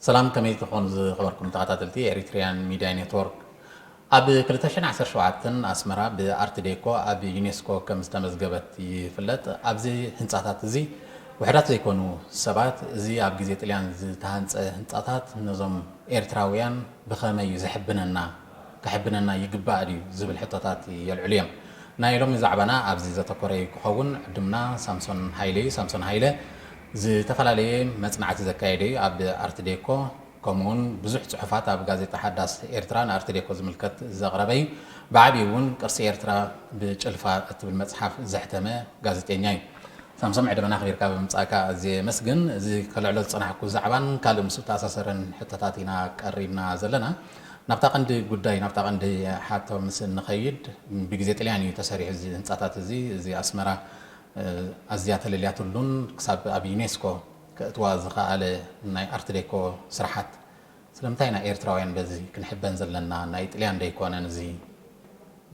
ሰላም፣ ከመይ ትኾኑ ዝኸበርኩም ተኸታተልቲ ኤሪትሪያን ሚድያ ኔትወርክ? ኣብ ክልተ ሽሕን ዓሰርተ ሸውዓተን ኣስመራ ብኣርት ዴኮ ኣብ ዩኔስኮ ከም ዝተመዝገበት ይፍለጥ። ኣብዚ ህንጻታት እዚ ውሕዳት ዘይኮኑ ሰባት፣ እዚ ኣብ ግዜ ጥልያን ዝተሃንጸ ህንጻታት ነዞም ኤርትራውያን ብኸመይ እዩ ዘሕብነና፣ ከሕብነና ይግባእ ድዩ ዝብል ሕቶታት የልዕሉ እዮም። ናይ ሎሚ ዛዕባና ኣብዚ ዘተኮረ ክኸውን ዕድምና ሳምሶን ሃይለ እዩ። ሳምሶን ሃይለ ዝተፈላለየ መጽናዕቲ ዘካየደ እዩ ኣብ ኣርት ዴኮ። ከምኡውን ብዙሕ ጽሑፋት ኣብ ጋዜጣ ሓዳስ ኤርትራ ንኣርት ዴኮ ዝምልከት ዘቕረበ እዩ። ብዓብዩ እውን ቅርሲ ኤርትራ ብጭልፋ እትብል መጽሓፍ ዘሕተመ ጋዜጠኛ እዩ። ሳምሶም፣ ዕድመና ኣኽቢርካ ብምምጻእካ ኣዝየ የመስግን። እዚ ከልዕሎ ዝጸናሕኩ ዛዕባን ካልእ ምስ እተኣሳሰረን ሕቶታት ኢና ቀሪብና ዘለና። ናብታ ቀንዲ ጉዳይ፣ ናብታ ቀንዲ ሓቶ ምስ እንኸይድ፣ ብግዜ ጥልያን እዩ ተሰሪሑ እዚ ህንጻታት እዚ። እዚ ኣስመራ፣ እ፣ ኣዝያ ተለልያትሉን ክሳብ ኣብ ዩኔስኮ ከእትዋ ዝኸኣለ ናይ ኣርት ዴኮ ስርሓት። ስለምንታይ ኢና ኤርትራውያን በዚ ክንሕበን ዘለና? ናይ ጥልያን ዶ ኣይኮነን እዚ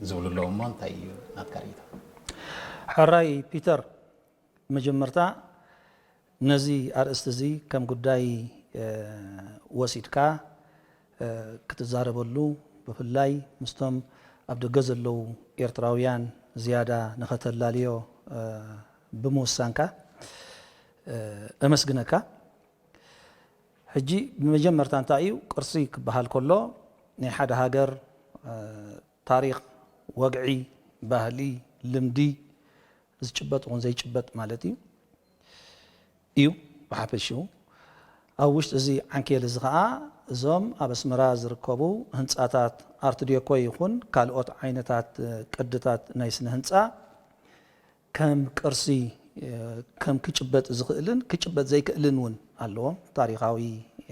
ዝብሉ ኣለዉ እሞ፣ እንታይ እዩ ናትካ ርእይቶ? ሕራይ ፒተር፣ መጀመርታ ነዚ ኣርእስቲ እዚ ከም ጉዳይ፣ እ፣ ወሲድካ፣ እ፣ ክትዛረበሉ፣ ብፍላይ ምስቶም ኣብ ደገ ዘለዉ ኤርትራውያን ዝያዳ ንኸተላልዮ፣ እ፣ ብምውሳንካ፣ እ፣ እመስግነካ። ሕጂ ብመጀመርታ እንታይ እዩ ቅርሲ ክበሃል ከሎ፣ ናይ ሓደ ሃገር፣ እ፣ ታሪኽ፣ ወግዒ፣ ባህሊ፣ ልምዲ፣ ዝጭበጥ ይኹን ዘይጭበጥ ማለት እዩ፣ እዩ ብሓፈሽኡ። ኣብ ውሽጢ እዚ ዓንኬል እዚ ኸዓ እዞም ኣብ ኣስመራ ዝርከቡ ህንጻታት ኣርት ዴኮ ይኹን ካልኦት ዓይነታት ቅድታት ናይ ስነ ህንጻ ከም ቅርሲ፣ እ፣ ከም ክጭበጥ ዝኽእልን ክጭበጥ ዘይክእልን እውን ኣለዎም። ታሪኻዊ፣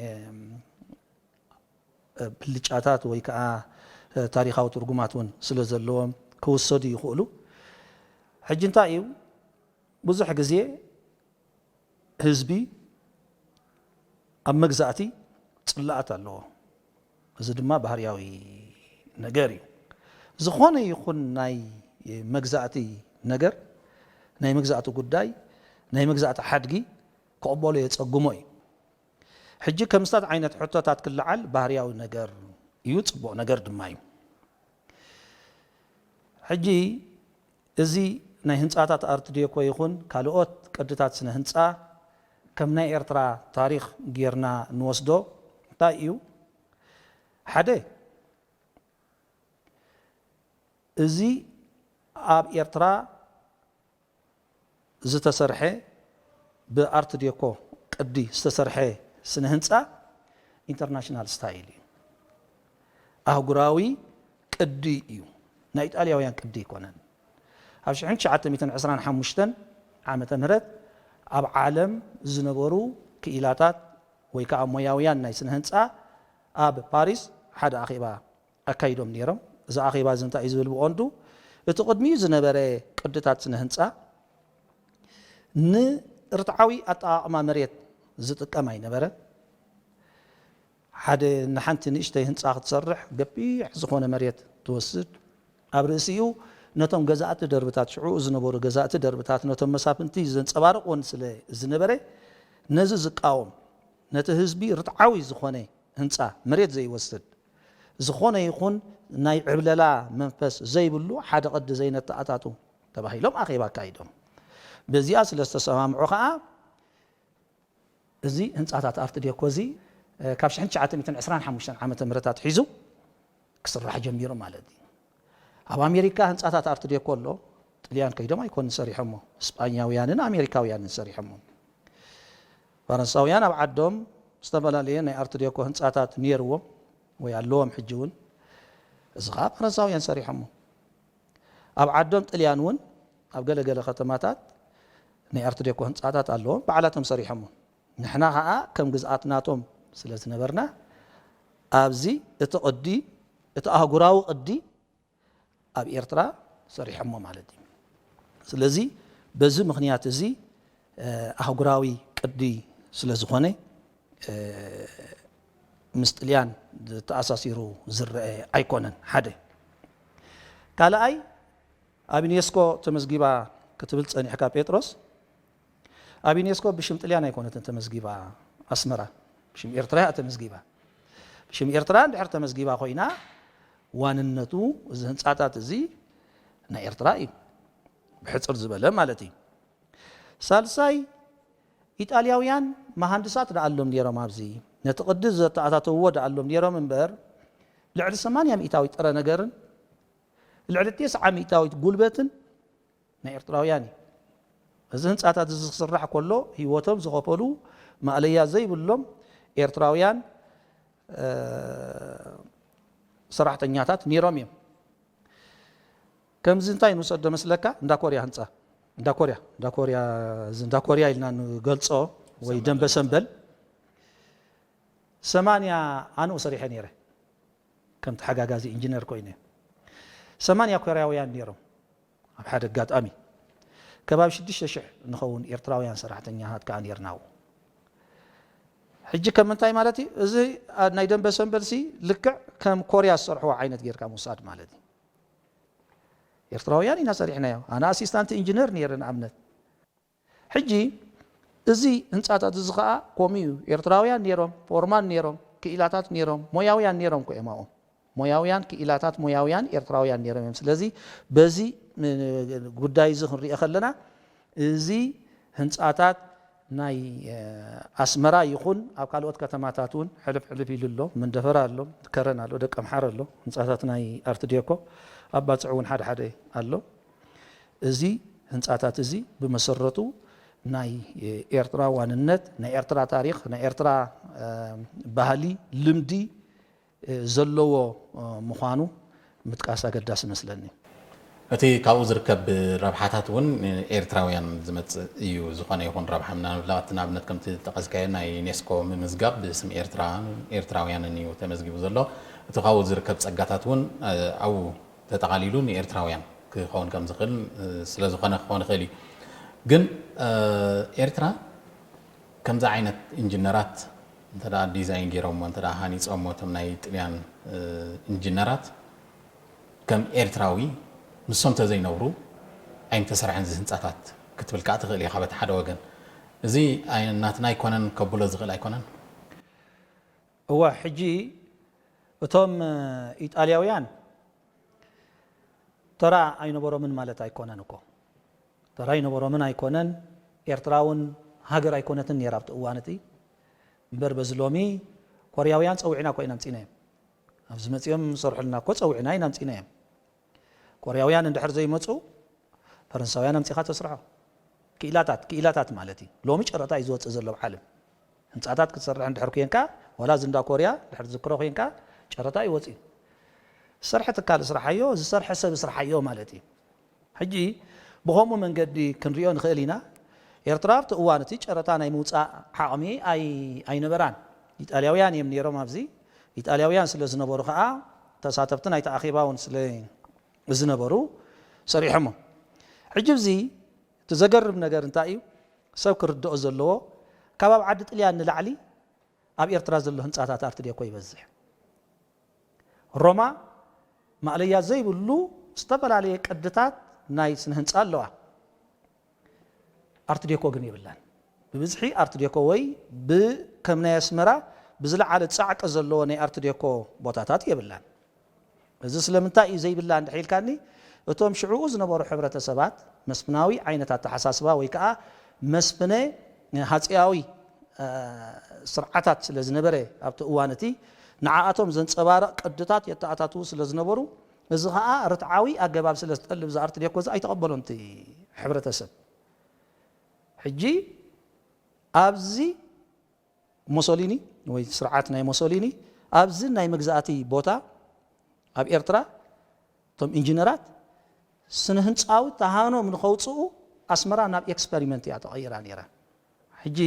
እም፣ ብልጫታት ወይ ከዓ፣ እ፣ ታሪኻዊ ትርጉማት እውን ስለ ዘለዎም ክውሰዱ ይኽእሉ። ሕጂ እንታይ እዩ፣ ብዙሕ ግዜ ህዝቢ ኣብ መግዛእቲ ጽላኣት ኣለዎ። እዚ ድማ ባህርያዊ ነገር እዩ። ዝኾነ ይኹን ናይ መግዛእቲ ነገር፣ ናይ መግዛእቲ ጉዳይ፣ ናይ መግዛእቲ ሓድጊ ክቕበሎ የጸግሞ እዩ። ሕጂ ከምስታት ዓይነት ሕቶታት ክለዓል ባህርያዊ ነገር እዩ፣ ጽቡቕ ነገር ድማ እዩ። ሕጂ እዚ ናይ ህንጻታት ኣርት ዴኮ ይኹን ካልኦት ቅድታት ስነ ህንጻ ከም ናይ ኤርትራ ታሪኽ ጌርና ንወስዶ እንታይ እዩ? ሓደ፣ እዚ ኣብ ኤርትራ ዝተሰርሐ ብኣርት ዴኮ ቅዲ ዝተሰርሐ ስነ ህንጻ ኢንተርናሽናል ስታይል እዩ። ኣህጉራዊ ቅዲ እዩ። ናይ ኢጣልያውያን ቅዲ ኣይኮነን። ኣብ ሽሕን ትሽዓተ ሚእትን ዕስራን ሓሙሽተን ዓመተ ምህረት ኣብ ዓለም ዝነበሩ ክኢላታት ወይ ከዓ ሞያውያን ናይ ስነ ህንጻ ኣብ ፓሪስ ሓደ ኣኼባ ኣካይዶም ነይሮም። እዚ ኣኼባ እዚ እንታይ እዩ ዝብል ብቐንዱ፣ እቲ ቅድሚኡ ዝነበረ ቅድታት ስነ ህንጻ ንርትዓዊ ኣጠቓቕማ መሬት ዝጥቀም ኣይነበረን። ሓደ ንሓንቲ ንእሽተይ ህንጻ ክትሰርሕ ገፊሕ ዝኾነ መሬት ትወስድ። ኣብ ርእሲኡ ነቶም ገዛእቲ ደርብታት፣ ሽዑ ዝነበሩ ገዛእቲ ደርብታት፣ ነቶም መሳፍንቲ ዘንጸባርቕ እውን ስለ ዝነበረ፣ ነዚ ዝቃወም፣ ነቲ ህዝቢ ርትዓዊ ዝኾነ ህንጻ መሬት ዘይወስድ፣ ዝኾነ ይኹን ናይ ዕብለላ መንፈስ ዘይብሉ ሓደ ቅዲ ዘይነተኣታቱ ተባሂሎም ኣኼባ ኣካይዶም። በዚኣ ስለ ዝተሰማምዑ ኸዓ እዚ ህንጻታት ኣርት ዴኮ እዚ፣ እ፣ ካብ ሽሕን ትሽዓተ ሚእትን ዕስራን ሓሙሽተን ዓመተ ምህረት ኣትሒዙ ክስራሕ ጀሚሩ ማለት እዩ። ኣብ ኣሜሪካ ህንጻታት ኣርት ዴኮ ኣሎ። ጥልያን ከይዶም ኣይኮኑን ሰሪሖሞ፣ ስጳኛውያንን ኣሜሪካውያንን ሰሪሖሞ። ፈረንሳውያን ኣብ ዓዶም ዝተፈላለየ ናይ ኣርት ዴኮ ህንጻታት ነይርዎም ወይ ኣለዎም ሕጂ እውን። እዚ ኸዓ ፈረንሳውያን ሰሪሖሞ። ኣብ ዓዶም ጥልያን እውን ኣብ ገለ ገለ ከተማታት ናይ ኣርት ዴኮ ህንጻታት ኣለዎም፣ ባዕላቶም ሰሪሖሞ። ንሕና ኸዓ ከም ግዝኣት ናቶም ስለ ዝነበርና ኣብዚ እቲ ቅዲ፣ እቲ ኣህጉራዊ ቅዲ ኣብ ኤርትራ ሰሪሖሞ ማለት እዩ። ስለዚ በዚ ምኽንያት እዚ፣ እ፣ ኣህጉራዊ ቅዲ ስለ ዝኾነ፣ እ፣ ምስ ጥልያን ተኣሳሲሩ ዝረአ ኣይኮነን። ሓደ። ካልኣይ፣ ኣብ ዩኔስኮ ተመዝጊባ ክትብል ጸኒሕካ ጴጥሮስ፣ ኣብ ዩኔስኮ ብሽም ጥልያን ኣይኮነትን ተመዝጊባ ኣስመራ። ብሽም ኤርትራ እያ ተመዝጊባ። ብሽም ኤርትራ እንድሕር ተመዝጊባ ኮይና፣ ዋንነቱ እዚ ህንፃታት እዚ ናይ ኤርትራ እዩ፣ ብሕፅር ዝበለ ማለት እዩ። ሳልሳይ፣ ኢጣልያውያን መሃንድሳት ደኣሎም ነይሮም፣ ኣብዚ ነቲ ቅዲ ዘተኣታተውዎ ደኣሎም ነይሮም እምበር፣ ልዕሊ ሰማንያ ሚእታዊት ጥረ ነገርን ልዕሊ ተስዓ ሚእታዊት ጉልበትን ናይ ኤርትራውያን እዩ። እዚ ህንፃታት እዚ ክስራሕ ከሎ ህይወቶም ዝኸፈሉ ማእለያ ዘይብሎም ኤርትራውያን ሰራሕተኛታት ነይሮም እዮም። ከምዚ እንታይ ንውሰዶ መስለካ? እንዳ ኮርያ ህንፃ፣ እንዳ ኮርያ፣ እንዳ ኮርያ፣ እዚ እንዳ ኮርያ ኢልና ንገልፆ ወይ ደንበ ሰንበል ሰማንያ ኣነኡ ሰሪሐ ነይረ፣ ከም ተሓጋጋዚ ኢንጂነር ኮይነ። ሰማንያ ኮርያውያን ነይሮም ኣብ ሓደ ኣጋጣሚ። ከባቢ ሽዱሽተ ሽሕ ንኸውን ኤርትራውያን ሰራሕተኛታት ከዓ ነይርና ኣብኡ። ሕጂ ከም ምንታይ ማለት እዩ? እዚ ናይ ደንበ ሰንበልሲ ልክዕ ከም ኮርያ ዝሰርሕዎ ዓይነት ጌርካ ምውሳድ ማለት እዩ። ኤርትራውያን ኢና ሰሪሕናዮ። ኣነ ኣሲስታንት ኢንጂነር ነይረ ንኣብነት። ሕጂ እዚ ህንፃታት እዚ ከዓ ከምኡ እዩ። ኤርትራውያን ነይሮም፣ ፎርማን ነይሮም፣ ክኢላታት ነይሮም፣ ሞያውያን ነይሮም እኮ እዮም ኣብኦም። ሞያውያን ክኢላታት፣ ሞያውያን ኤርትራውያን ነይሮም እዮም። ስለዚ በዚ ጉዳይ እዚ ክንሪኦ ከለና፣ እዚ ህንፃታት ናይ ኣስመራ ይኹን ኣብ ካልኦት ከተማታት እውን ሕልፍ ሕልፍ ኢሉ ኣሎ። መንደፈራ ኣሎ፣ ከረን ኣሎ፣ ደቀምሓረ ኣሎ፣ ህንፃታት ናይ ኣርት ዴኮ። ኣብ ባፅዕ እውን ሓደ ሓደ ኣሎ። እዚ ህንፃታት እዚ ብመሰረቱ ናይ ኤርትራ ዋንነት፣ ናይ ኤርትራ ታሪኽ፣ ናይ ኤርትራ ባህሊ፣ ልምዲ ዘለዎ ምዃኑ ምጥቃስ ኣገዳሲ መስለኒ። እቲ ካብኡ ዝርከብ ረብሓታት እውን ንኤርትራውያን ዝመፅእ እዩ። ዝኾነ ይኹን ረብሓ ምናልባት ንኣብነት ከምቲ ዝጠቐስካዮ ናይ ዩኔስኮ ምምዝጋብ ብስም ኤርትራ ኤርትራውያንን እዩ ተመዝጊቡ ዘሎ። እቲ ካብኡ ዝርከብ ፀጋታት እውን ኣብኡ ተጠቓሊሉ ንኤርትራውያን ክኸውን ከም ዝኽእል ስለ ዝኾነ ክኸውን ይኽእል እዩ። ግን ኤርትራ ከምዚ ዓይነት ኢንጂነራት እንተ ደኣ ዲዛይን ገይሮሞ እንተ ደኣ ሃኒጾሞ እቶም ናይ ጥልያን ኢንጂነራት ከም ኤርትራዊ ንሶም ተዘይነብሩ ኣይምተሰርሐን እዚ ህንጻታት ክትብል ከኣ ትኽእል ኢኻ በቲ ሓደ ወገን። እዚ ናትና ኣይኮነን ከብሎ ዝኽእል ኣይኮነን። እወ ሕጂ እቶም ኢጣልያውያን ተራ ኣይነበሮምን ማለት ኣይኮነን እኮ። ተራ ኣይነበሮምን ኣይኮነን። ኤርትራ እውን ሃገር ኣይኮነትን ነይራ ኣብቲ እዋን እቲ። እምበር በዚ ሎሚ ኮርያውያን ጸዊዕና እኮ ኢና ኣምጺእናዮም። ኣብዚ መጺኦም ሰርሑልና እኮ ጸዊዕና ኢና ኣምጺእናዮም። ኮርያውያን እንድሕር ዘይመጹ ፈረንሳውያን ኣምጺኻ ተስርሖ። ክኢላታት፣ ክኢላታት ማለት እዩ። ሎሚ ጨረታ እዩ ዝወጽእ ዘሎ ኣብ ዓለም። ህንጻታት ክትሰርሕ እንድሕር ኮንካ፣ ዋላ እዚ እንዳ ኮርያ እንድሕር ትዝክሮ ኮንካ፣ ጨረታ እዩ ወጺኡ። ዝሰርሐ ትካል ስርሓዮ፣ ዝሰርሐ ሰብ ስርሓዮ ማለት እዩ። ሕጂ ብኸምኡ መንገዲ ክንሪኦ ንኽእል ኢና። ኤርትራ ኣብቲ እዋን እቲ ጨረታ ናይ ምውጻእ ዓቕሚ ኣይ ኣይነበራን። ኢጣልያውያን እዮም ነይሮም ኣብዚ። ኢጣልያውያን ስለ ዝነበሩ ከኣ ተሳተፍቲ ናይቲ ኣኼባ እውን ስለ ዝነበሩ ሰሪሖሞ። ሕጂ እዚ እቲ ዘገርም ነገር እንታይ እዩ? ሰብ ክርድኦ ዘለዎ ካብ ኣብ ዓዲ ጥልያን ንላዕሊ ኣብ ኤርትራ ዘሎ ህንጻታት ኣርት ዴኮ ይበዝሕ። ሮማ ማእለያ ዘይብሉ ዝተፈላለየ ቅድታት ናይ ስነ ህንጻ ኣለዋ። ኣርት ዴኮ ግን የብላን። ብብዝሒ ኣርት ዴኮ ወይ ብ ከም ናይ ኣስመራ ብዝለዓለ ጻዕቂ ዘለዎ ናይ ኣርት ዴኮ ቦታታት የብላን። እዚ ስለምንታይ እዩ ዘይብላ እንድሕር ኢልካኒ፣ እቶም ሽዕኡ ዝነበሩ ሕብረተሰባት መስፍናዊ ዓይነት ኣተሓሳስባ ወይ ከዓ መስፍነ ሃፀያዊ ስርዓታት ስለ ዝነበረ ኣብቲ እዋን እቲ ንዓኣቶም ዘንፀባርቕ ቅድታት የተኣታትዉ ስለ ዝነበሩ፣ እዚ ከዓ ርትዓዊ ኣገባብ ስለ ዝጠልብ እዚ ኣርት ዴኮ እዚ ኣይተቐበሎን እቲ ሕብረተሰብ። ሕጂ ኣብዚ ሞሶሊኒ ወይ ስርዓት ናይ ሞሶሊኒ ኣብዚ ናይ መግዛእቲ ቦታ ኣብ ኤርትራ እቶም ኢንጂነራት ስነ ህንፃዊ ተሃኖም ንኸውፅኡ ኣስመራ ናብ ኤክስፐሪመንት እያ ተቐይራ ነይራ። ሕጂ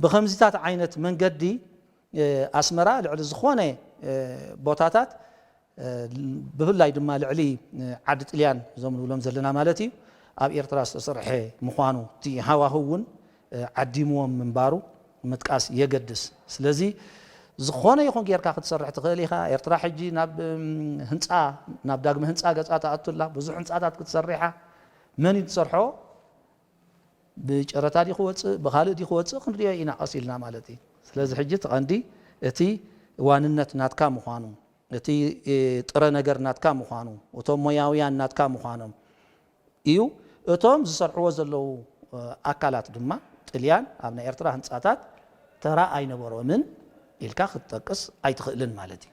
ብኸምዚታት ዓይነት መንገዲ ኣስመራ ልዕሊ ዝኾነ ቦታታት ብፍላይ ድማ ልዕሊ ዓዲ ጥልያን እዞም ንብሎም ዘለና ማለት እዩ ኣብ ኤርትራ ዝተሰርሐ ምዃኑ እቲ ሃዋህው እውን ዓዲምዎም ምንባሩ ምጥቃስ የገድስ። ስለዚ ዝኾነ ይኹን ጌርካ ክትሰርሕ ትኽእል ኢኻ። ኤርትራ ሕጂ ናብ ህንፃ ናብ ዳግመ ህንፃ ገፃ ትኣቱ ኣላ። ብዙሕ ህንፃታት ክትሰርሕ ኢኻ። መን እዩ ዝሰርሖ? ብጨረታ ድዩ ክወፅእ፣ ብኻልእ ድዩ ክወፅእ ክንሪኦ ኢና ቀስ ኢልና ማለት እዩ። ስለዚ ሕጂ እቲ ቀንዲ እቲ ዋንነት ናትካ ምዃኑ፣ እቲ ጥረ ነገር ናትካ ምዃኑ፣ እቶም ሞያውያን ናትካ ምዃኖም እዩ። እቶም ዝሰርሕዎ ዘለዉ ኣካላት ድማ ጥልያን ኣብ ናይ ኤርትራ ህንፃታት ተራ ኣይነበሮምን ኢልካ ክትጠቅስ ኣይትኽእልን ማለት እዩ።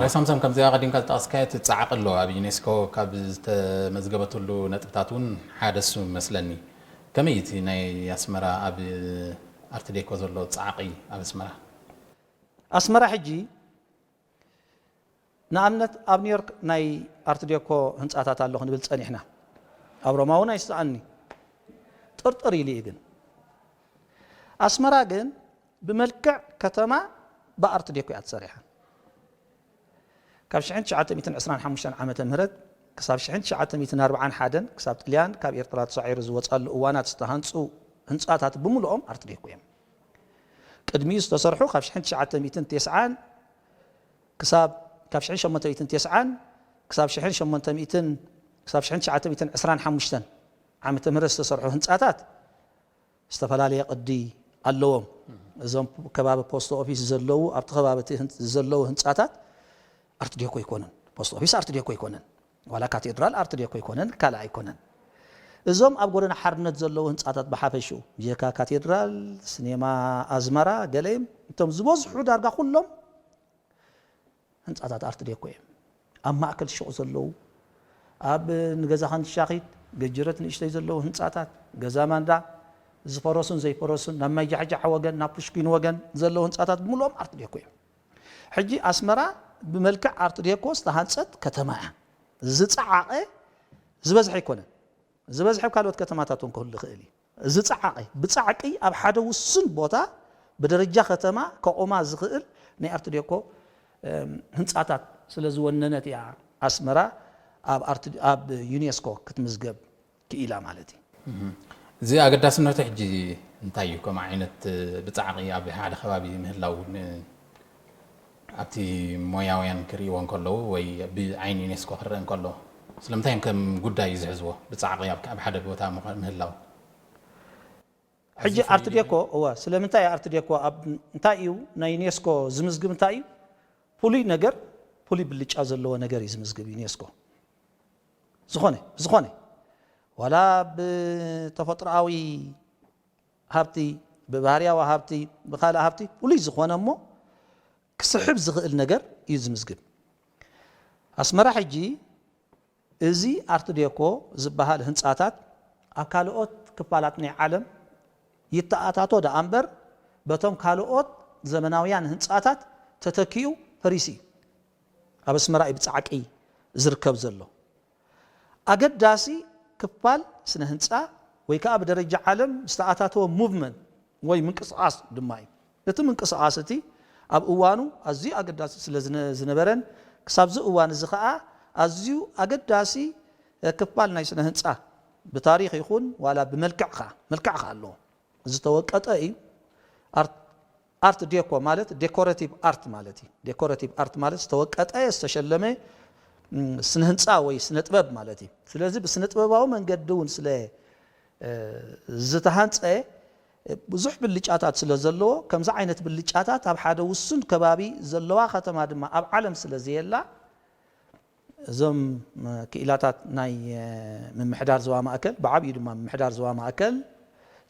ራይ ሳምሶም፣ ከምዚ ኣቐዲምካ ዝጠቐስካዮ እቲ ፃዕቂ ኣሎ ኣብ ዩኔስኮ ካብ ዝተመዝገበትሉ ነጥብታት እውን ሓደ እሱ መስለኒ። ከመይ እቲ ናይ ኣስመራ ኣብ ኣርትዴኮ ዘሎ ፃዕቂ ኣብ ኣስመራ? ኣስመራ ሕጂ ንኣብነት ኣብ ኒውዮርክ ናይ ኣርትዴኮ ህንፃታት ኣሎ ክንብል ፀኒሕና። ኣብ ሮማ እውን ኣይስኣኒ ጥርጥር ኢሉ እዩ። ግን ኣስመራ ግን ብመልክዕ ከተማ ብኣርትዴኮ እያ ተሰሪሓ። ካብ ሽሕን ትሽዓተ ሚእትን ዕስራን ሓሙሽተን ዓመተ ምህረት ክሳብ ሽሕን ትሽዓተ ሚእትን ኣርባዓን ሓደን ክሳብ ጥልያን ካብ ኤርትራ ተሳዒሩ ዝወፃሉ እዋናት ዝተሃንፁ ህንፃታት ብምልኦም ኣርትዴኮ እዮም። ቅድሚኡ ዝተሰርሑ ካብ ሽሕን ትሽዓተ ሚእትን ተስዓን ክሳብ ካብ ሽሕን ሸሞንተ ሚእትን ተስዓን ክሳብ ሽሕን ሸሞንተ ሚእትን ክሳብ ሽሕን ትሽዓተ ሚእትን ዕስራን ሓሙሽተን ዓመተ ምህረት ዝተሰርሑ ህንፃታት ዝተፈላለየ ቅዲ ኣለዎም። እዞም ከባቢ ፖስት ኦፊስ ዘለዉ ኣብቲ ከባቢ እቲ ህን- ዘለዉ ህንፃታት ኣርትዴኮ ኣይኮነን። ፖስት ኦፊስ ኣርትዴኮ ኣይኮነን። ዋላ ካቴድራል ኣርትዴኮ ኣይኮነን፣ ካልእ ኣይኮነን። እዞም ኣብ ጎደና ሓርነት ዘለዉ ህንፃታት ብሓፈሽኡ ብጀካ ካቴድራል፣ ሲኔማ ኣዝመራ፣ ገለ እዮም። እቶም ዝበዝሑ ዳርጋ ኩሎም ህንፃታት ኣርትዴኮ እዮም። ኣብ ማእከል ሹቕ ዘለዉ፣ ኣብ ንገዛኸን ሻኺት ገጅረት ንእሽተይ ዘለዉ ህንፃታት፣ ገዛ ማንዳ ዝፈረሱን ዘይፈረሱን፣ ናብ ማይጃሕጃሕ ወገን ናብ ፑሽኪን ወገን ዘለዉ ህንፃታት ብምልኦም ኣርትዴኮ እዮም። ሕጂ ኣስመራ ብመልክዕ ኣርትዴኮ ዝተሃንፀት ከተማ እያ። ዝፀዓቐ ዝበዝሐ ኣይኮነን። ዝበዝሐ ኣብ ካልኦት ከተማታት እውን ክህሉ ይኽእል እዩ። ዝፀዓቐ ብፃዕቂ ኣብ ሓደ ውሱን ቦታ ብደረጃ ከተማ ከቑማ ዝኽእል ናይ ኣርትዴኮ ህንፃታት ስለ ዝወነነት እያ ኣስመራ ኣብ ዩኔስኮ ክትምዝገብ ክኢላ ማለት እዩ። እዚ ኣገዳስነቱ ሕጂ እንታይ እዩ? ከም ዓይነት ብፃዕቂ ኣብ ሓደ ከባቢ ምህላው ኣብቲ ሞያውያን ክርእይዎ እንከለዉ ወይ ብዓይኒ ዩኔስኮ ክረአ እንከሎ ስለምንታይ ከም ጉዳይ እዩ ዝሕዝዎ? ብፃዕቂ ኣብ ሓደ ቦታ ምህላው ሕጂ ኣርትዴኮ እወ ስለምንታይ ኣርትዴኮ እንታይ እዩ ናይ ዩኔስኮ ዝምዝግብ እንታይ እዩ? ፍሉይ ነገር ፍሉይ ብልጫ ዘለዎ ነገር እዩ ዝምዝግብ ዩኔስኮ። ዝኾነ ዝኾነ ዋላ ብተፈጥሮኣዊ ሃብቲ፣ ብባህርያዊ ሃብቲ፣ ብካልእ ሃብቲ ፍሉይ ዝኾነ እሞ ክስሕብ ዝኽእል ነገር እዩ ዝምዝግብ። ኣስመራ ሕጂ እዚ ኣርትዴኮ ዝበሃል ህንፃታት ኣብ ካልኦት ክፋላት ናይ ዓለም ይተኣታቶ ደኣ እምበር በቶም ካልኦት ዘመናውያን ህንፃታት ተተኪኡ ፈሪሱ እዩ። ኣብ ኣስመራ እዩ ብፃዕቂ ዝርከብ ዘሎ። ኣገዳሲ ክፋል ስነ ህንፃ ወይ ከዓ ብደረጃ ዓለም ዝተኣታተወ ሙቭመንት ወይ ምንቅስቓስ ድማ እዩ። እቲ ምንቅስቓስ እቲ ኣብ እዋኑ ኣዝዩ ኣገዳሲ ስለ ዝነ- ዝነበረን ክሳብዚ እዋን እዚ ከዓ ኣዝዩ ኣገዳሲ ክፋል ናይ ስነ ህንፃ ብታሪክ ይኹን ዋላ ብመልክዕ ከዓ መልክዕ ከዓ ኣለዎ። ዝተወቀጠ እዩ። ኣርት ዴኮ ማለት ዴኮሬቲቭ ኣርት ማለት እዩ። ዴኮሬቲቭ ኣርት ማለት ዝተወቀጠ ዝተሸለመ ስነ ህንፃ ወይ ስነ ጥበብ ማለት እዩ። ስለዚ ብስነ ጥበባዊ መንገዲ እውን ስለ ዝተሃንፀ ብዙሕ ብልጫታት ስለ ዘለዎ ከምዚ ዓይነት ብልጫታት ኣብ ሓደ ውሱን ከባቢ ዘለዋ ከተማ ድማ ኣብ ዓለም ስለ ዘየላ እዞም ክኢላታት ናይ ምምሕዳር ዞባ ማእከል ብዓብዩ ድማ ምምሕዳር ዞባ ማእከል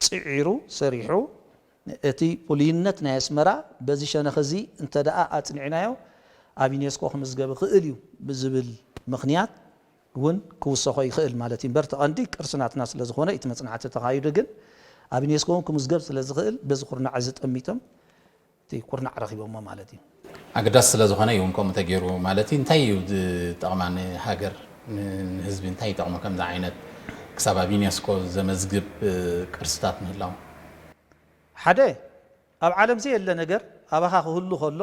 ፅዒሩ ሰሪሑ እቲ ፍሉይነት ናይ ኣስመራ በዚ ሸነኽ እዚ እንተ ደኣ ኣፅኒዕናዮ ኣብ ዩኔስኮ ክምዝገብ ይኽእል እዩ ብዝብል ምኽንያት እውን ክውሰኾ ይኽእል ማለት እዩ። እምበር እቲ ቀንዲ ቅርሲ ናትና ስለ ዝኾነ እቲ መፅናዕቲ ተኻይዱ ግን ኣብ ዩኔስኮ እውን ክምዝገብ ስለ ዝኽእል በዚ ኩርናዕ እዚ ጠሚቶም እቲ ኩርናዕ ረኺቦሞ ማለት እዩ። ኣገዳሲ ስለ ዝኾነ እዩ እውን ከምኡ ተገይሩ ማለት እዩ። እንታይ እዩ ዝጠቕማ ንሃገር ንህዝቢ እንታይ ይጠቕሞ ከምዚ ዓይነት ክሳብ ኣብ ዩኔስኮ ዘመዝግብ ቅርስታት ምህላው? ሓደ ኣብ ዓለም ዘየለ ነገር ኣባኻ ክህሉ ከሎ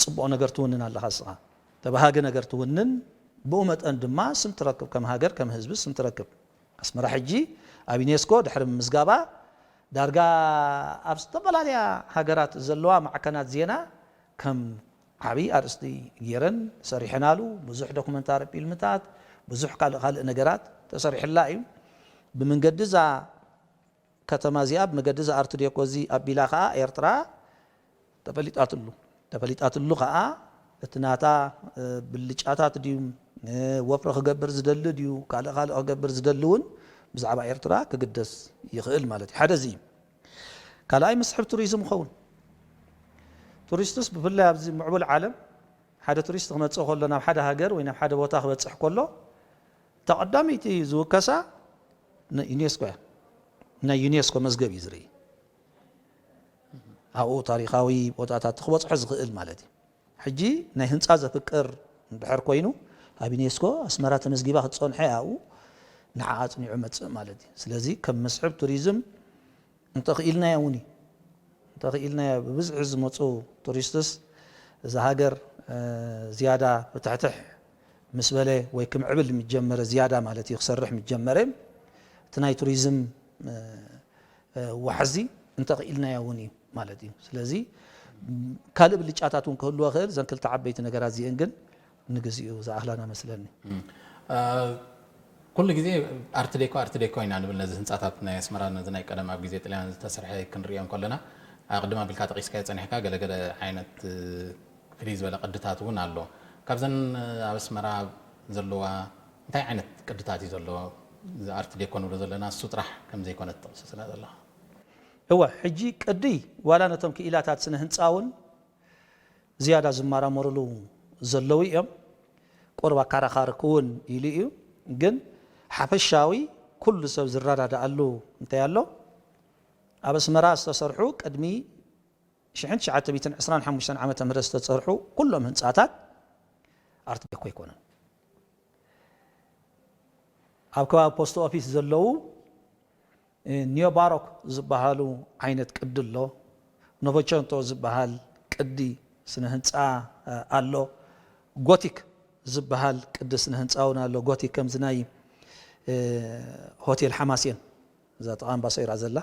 ፅቡቕ ነገር ትውንን ኣለኻ እስኻ ተባሃጊ ነገር ትውንን ብኡ መጠን ድማ ስም ትረክብ ከም ሃገር ከም ህዝቢ ስም ትረክብ ኣስመራ ሕጂ ኣብ ዩኔስኮ ድሕሪ ምምዝጋባ ዳርጋ ኣብ ዝተፈላለያ ሃገራት ዘለዋ ማዕከናት ዜና ከም ዓብዪ ኣርእስቲ ገይረን ሰሪሐናሉ ብዙሕ ዶክመንታሪ ፊልምታት ብዙሕ ካልእ ካልእ ነገራት ተሰሪሕላ እዩ ብመንገዲ እዛ ከተማ እዚኣ፣ ብመገዲ እዛ ኣርት ዴኮ እዚ ኣቢላ ከዓ ኤርትራ ተፈሊጣትሉ። ተፈሊጣትሉ ከዓ እቲ ናታ ብልጫታት ድዩ፣ ወፍሪ ክገብር ዝደሊ ድዩ፣ ካልእ ካልእ ክገብር ዝደሊ እውን ብዛዕባ ኤርትራ ክግደስ ይኽእል ማለት እዩ። ሓደ እዚ እዩ። ካልኣይ መስሕብ ቱሪዝም ይኸውን። ቱሪስትስ ብፍላይ ኣብዚ ምዕቡል ዓለም ሓደ ቱሪስት ክመፅእ ከሎ፣ ናብ ሓደ ሃገር ወይ ናብ ሓደ ቦታ ክበፅሕ ከሎ፣ ተቐዳመይቲ ዝውከሳ ንዩኔስኮ እያ። ናይ ዩኔስኮ መዝገብ እዩ ዝርኢ። ኣብኡ ታሪኻዊ ቦታታት ክበፅሖ ዝኽእል ማለት እዩ። ሕጂ ናይ ህንፃ ዘፍቅር እንድሕር ኮይኑ፣ ኣብ ዩኔስኮ ኣስመራ ተመዝጊባ ክትፀንሐ ኣብኡ ንዓ ኣፅኒዑ መፅእ ማለት እዩ። ስለዚ ከም መስሕብ ቱሪዝም እንተኽኢልናዮ እውን እዩ። እንተኽኢልናዮ ብብዝሒ ዝመፁ ቱሪስትስ እዛ ሃገር ዝያዳ ብትሕትሕ ምስ በለ ወይ ክምዕብል ምስ ጀመረ፣ ዝያዳ ማለት እዩ ክሰርሕ ምስ ጀመረ፣ እቲ ናይ ቱሪዝም ዋሕዚ እንተኽኢልናዮ እውን እዩ ማለት እዩ። ስለዚ ካልእ ብልጫታት እውን ክህልዎ ይኽእል። እዘን ክልተ ዓበይቲ ነገራት እዚአን ግን ንግዚኡ ዝኣኽላና መስለኒ። ኩሉ ግዜ ኣርት ዴኮ ኣርት ዴኮ ኢና ንብል ነዚ ህንፃታት ናይ ኣስመራ፣ ነዚ ናይ ቀደም ኣብ ግዜ ጥልያን ዝተሰርሐ ክንሪኦ እንከለና፣ ቅድም ኣቢልካ ጠቂስካዮ ፀኒሕካ ገለገለ ዓይነት ፍልይ ዝበለ ቅድታት እውን ኣሎ። ካብዘን ኣብ ኣስመራ ዘለዋ እንታይ ዓይነት ቅድታት እዩ ዘሎ? እዚ ኣርት ዴኮ ንብሎ ዘለና እሱ ጥራሕ ከም ዘይኮነ ትጠቅስ ስለ ዘለኻ። እወ፣ ሕጂ ቅዲ ዋላ ነቶም ክኢላታት ስነ ህንፃ እውን ዝያዳ ዝመራመሩሉ ዘለዉ እዮም። ቁሩብ ኣካራኻሪ ክውን ኢሉ እዩ፣ ግን ሓፈሻዊ ኩሉ ሰብ ዝረዳድኣሉ እንታይ ኣሎ? ኣብ ኣስመራ ዝተሰርሑ ቅድሚ ሽሕን ትሽዓተ ሚእትን ዕስራን ሓሙሽተን ዓመተ ምህረት ዝተሰርሑ ኩሎም ህንፃታት ኣርት ዴኮ ኣይኮነን። ኣብ ከባቢ ፖስት ኦፊስ ዘለዉ ኒዮ ባሮክ ዝበሃሉ ዓይነት ቅዲ ኣሎ። ኖቮቸንቶ ዝበሃል ቅዲ ስነ ህንፃ ኣሎ። ጎቲክ ዝበሃል ቅዲ ስነ ህንፃ እውን ኣሎ። ጎቲክ ከምዚ ናይ ሆቴል ሓማሴን፣ እዛ ጥቓ ኣምባሰይራ ዘላ፣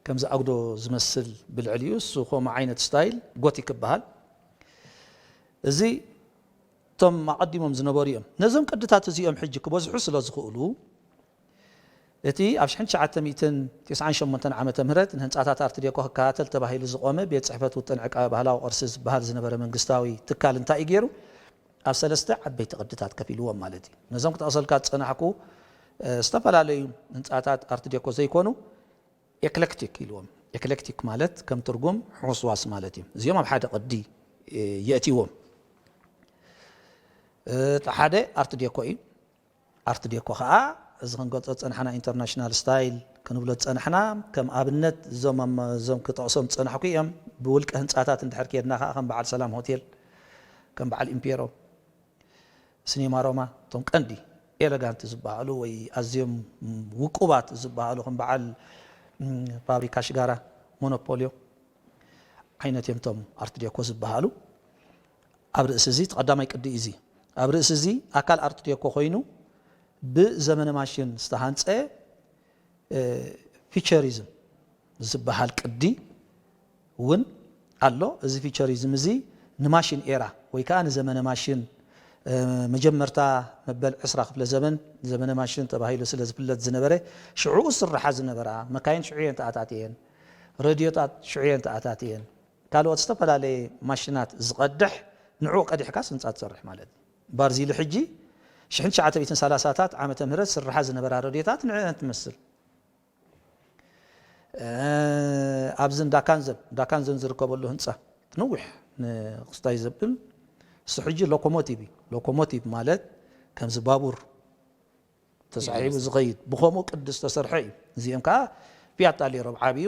ከምዚ ኣጉዶ ዝመስል ብልዕሊኡ እሱ ከምኡ ዓይነት ስታይል ጎቲክ ይበሃል። እዚ እቶም ኣቐዲሞም ዝነበሩ እዮም። ነዞም ቅድታት እዚኦም ሕጂ ክበዝሑ ስለ ዝኽእሉ፣ እቲ ኣብ ሽሕን ትሽዓተ ሚእትን ተስዓን ሸሞንተን ዓመተ ምህረት ንህንጻታት ኣርት ዴኮ ክከታተል ተባሂሉ ዝቖመ ቤት ጽሕፈት ውጥን ዕቃበ ባህላዊ ቅርሲ ዝበሃል ዝነበረ መንግስታዊ ትካል እንታይ እዩ ገይሩ? ኣብ ሰለስተ ዓበይቲ ቅድታት ከፊልዎም ማለት እዩ። ነዞም ክጠቕሰልካ ዝጸናሕኩ፣ እ፣ ዝተፈላለዩ ህንጻታት ኣርት ዴኮ ዘይኮኑ ኤክሌክቲክ ኢልዎም። ኤክሌክቲክ ማለት ከም ትርጉም ሕውስዋስ ማለት እዩ። እዚኦም ኣብ ሓደ ቅዲ፣ እ፣ የእትይዎም። እቲ ሓደ ኣርት ዴኮ እዩ። ኣርት ዴኮ ከዓ እዚ ክንገልጾ ዝጸናሕና ኢንተርናሽናል ስታይል ክንብሎ ዝጸናሕና፣ ከም ኣብነት እዞም ኣብ-፣ እዞም ክጠቕሶም ዝጸናሕኩ እዮም። ብውልቀ ህንጻታት እንድሕር ከድና ከዓ ከም በዓል ሰላም ሆቴል፣ ከም በዓል ኢምፔሮ፣ ሲኔማ ሮማ፣ እቶም ቀንዲ ኤለጋንት ዝበሃሉ ወይ ኣዝዮም ውቁባት ዝበሃሉ ከም በዓል፣ ም፣ ፋብሪካ ሽጋራ፣ ሞኖፖልዮ ዓይነት እዮም እቶም ኣርት ዴኮ ዝበሃሉ። ኣብ ርእሲ እዚ እቲ ቀዳማይ ቅዲ እዚ፣ ኣብ ርእሲ እዚ ኣካል ኣርት ዴኮ ኮይኑ ብዘመነ ማሽን ዝተሃንጸ፣ እ፣ ፊቸሪዝም ዝበሃል ቅዲ እውን ኣሎ። እዚ ፊቸሪዝም እዚ ንማሽን ኤራ ወይ ከዓ ንዘመነ ማሽን፣ እ፣ መጀመርታ መበል ዕስራ ክፍለ ዘመን ዘመነ ማሽን ተባሂሉ ስለ ዝፍለጥ ዝነበረ፣ ሽዑ ዝስርሓ ዝነበራ መካይን ሽዑ እየን ተኣታትየን፣ ሬድዮታት ሽዑ እየን ተኣታትየን፣ ካልኦት ዝተፈላለየ ማሽናት ዝቐድሕ፣ ንዕኡ ቀዲሕካስ ህንፃ ትሰርሕ ማለት እዩ። ባርዚሊ ሕጂ ሽሕን ትሽዓተ ሚእትን ሰላሳታት ዓመተ ምህረት ዝስርሓ ዝነበራ ሬድዮታት ንዕአን ትመስል። እ፣ ኣብዚ እንዳ ካንዘን፣ እንዳ ካንዘን ዝርከበሉ ህንፃ ነዊሕ ንክስታይ ዘብል፣ እሱ ሕጂ ሎኮሞቲቭ እዩ። ሎኮሞቲቭ ማለት ከምዚ ባቡር ተሳሒቡ ዝኸይድ ብኸምኡ ቅዲ ዝተሰርሐ እዩ። እዚኦም ከዓ ፊያት ጣሊሮ ኣብ ዓብዩ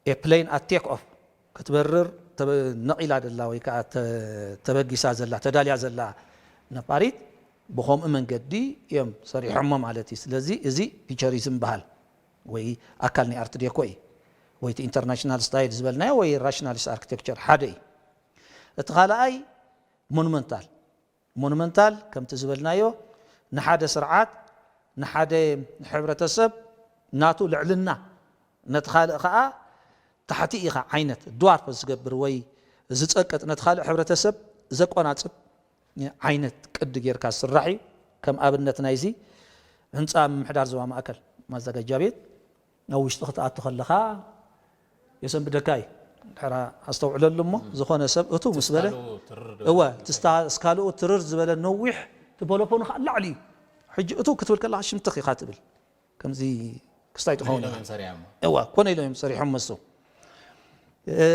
ኤ ፕሌን ኣት ቴክ ኦፍ ክትበርር ተበ-፣ ነቒላ ዘላ ወይ ከዓ ተ-፣ ተበጊሳ ዘላ፣ ተዳልያ ዘላ ነፋሪት ብኸምኡ መንገዲ እዮም ሰሪሖሞ ማለት እዩ። ስለዚ እዚ ፊቸሪዝም በሃል ወይ ኣካል ናይ ኣርት ዴኮ እዩ። ወይ እቲ ኢንተርናሽናል ስታይል ዝበልናዮ ወይ ራሽናሊስት ኣርኪቴክቸር ሓደ እዩ። እቲ ካልኣይ ሞኑመንታል። ሞኑመንታል ከምቲ ዝበልናዮ ንሓደ ስርዓት፣ ንሓደ ሕብረተሰብ ናቱ ልዕልና፣ ነቲ ካልእ ከዓ ታሕቲ ኢኻ ዓይነት ድዋርፍ ዝገብር ወይ ዝጸቅጥ፣ ነቲ ካልእ ሕብረተሰብ ዘቆናጽብ ዓይነት ቅዲ ጌርካ ዝስራሕ እዩ። ከም ኣብነት ናይዚ ህንፃ ምምሕዳር ዞባ ማእከል ማዘጋጃ ቤት ናብ ውሽጢ ክትኣቱ ከለኻ የሰንብደካ እዩ። ድሕራ ኣስተውዕለሉ እሞ፣ ዝኾነ ሰብ እቱ ምስ በለ ስካሉ ትርር እወ፣ እቲ ስታ-፣ ስካልኡ ትርር ዝበለ ነዊሕ፣ እቲ ፖሎፖኑ ከዓ ላዕሊ እዩ። ሕጂ እቱ ክትብል ከለኻ ሽምትኽ ኢኻ ትብል። ከምዚ ክስታይ ትኸውን ኢሎም ኢኻ። እዮም ሰሪዖሞ። እዋ፣ ኮነ ኢሎም እዮም ሰሪሖም መሱ። እ፣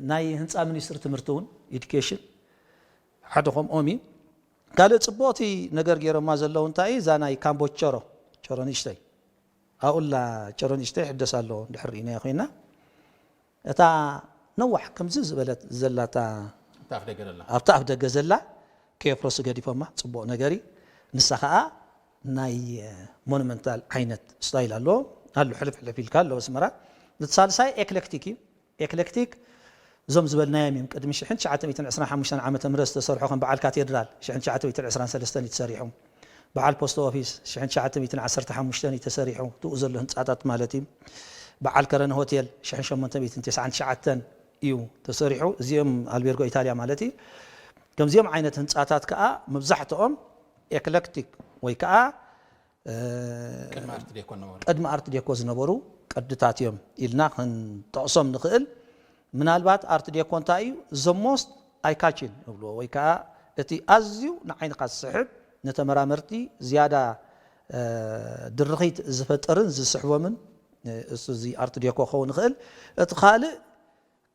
ናይ ህንፃ ሚኒስትሪ ትምህርቲ እውን፣ ኤዱኬሽን፣ ሓደ ከምኦም እዩ። ካልእ ፅቡቕቲ ነገር ገይሮማ ዘለዉ እንታይ እዩ? እዛ ናይ ካምቦ ጨሮ፣ ጨሮ ንእሽተይ፣ ኣብኡላ ጨሮ ንእሽተይ ይሕደስ ኣሎ፣ እንድሕር ርኢናዮ ኮይና፣ እታ ነዋሕ ከምዚ ዝበለት ዘላታ እታ ኣፍ ደገ ዘላ ኣብታ ኣፍ ደገ ዘላ ከየፍረሱ ገዲፎማ፣ ፅቡቕ ነገር እዩ። ንሳ ከዓ ናይ ሞኑመንታል ዓይነት ስታይል ኣለዎ፣ ኣሎ ሕልፍ ሕልፍ ኢልካ ኣሎ ኣስመራ። እቲ ሳልሳይ ኤክሌክቲክ እዩ። ኤክሌክቲክ እዞም ዝበልናዮም እዮም። ቅድሚ ሽሕን ትሽዓተ ሚእትን ዕስራን ሓሙሽተን ዓመተ ምህረት ዝተሰርሑ ከም በዓል ካቴድራል ሽሕን ትሽዓተ ሚእትን ዕስራን ሰለስተን እዩ ተሰሪሑ። በዓል ፖስት ኦፊስ ሽሕን ትሽዓተ ሚእትን ዓሰርተ ሓሙሽተን እዩ ተሰሪሑ፣ እትኡ ዘሎ ህንፃታት ማለት እዩ። በዓል ከረን ሆቴል ሽሕን ሸሞንተ ሚእትን ተስዓን ትሽዓተን እዩ ተሰሪሑ። እዚኦም ኣልቤርጎ ኢታልያ ማለት እዩ። ከምዚኦም ዓይነት ህንፃታት ከዓ መብዛሕትኦም ኤክሌክቲክ ወይ ከዓ እ፣ ቅድሚ ኣርት ዴኮ ነበሩ። ቅድሚ ኣርት ዴኮ ዝነበሩ ቅድታት እዮም ኢልና ክንጠቕሶም ንኽእል። ምናልባት ኣርት ዴኮ እንታይ እዩ? The most eye catching ንብልዎ፣ ወይ ከዓ እቲ ኣዝዩ ንዓይንኻ ዝስሕብ፣ ንተመራመርቲ ዝያዳ፣ እ፣ ድርኺት ዝፈጥርን ዝስሕቦምን፣ እ፣ እሱ እዚ ኣርት ዴኮ ክኸውን ይኽእል። እቲ ካልእ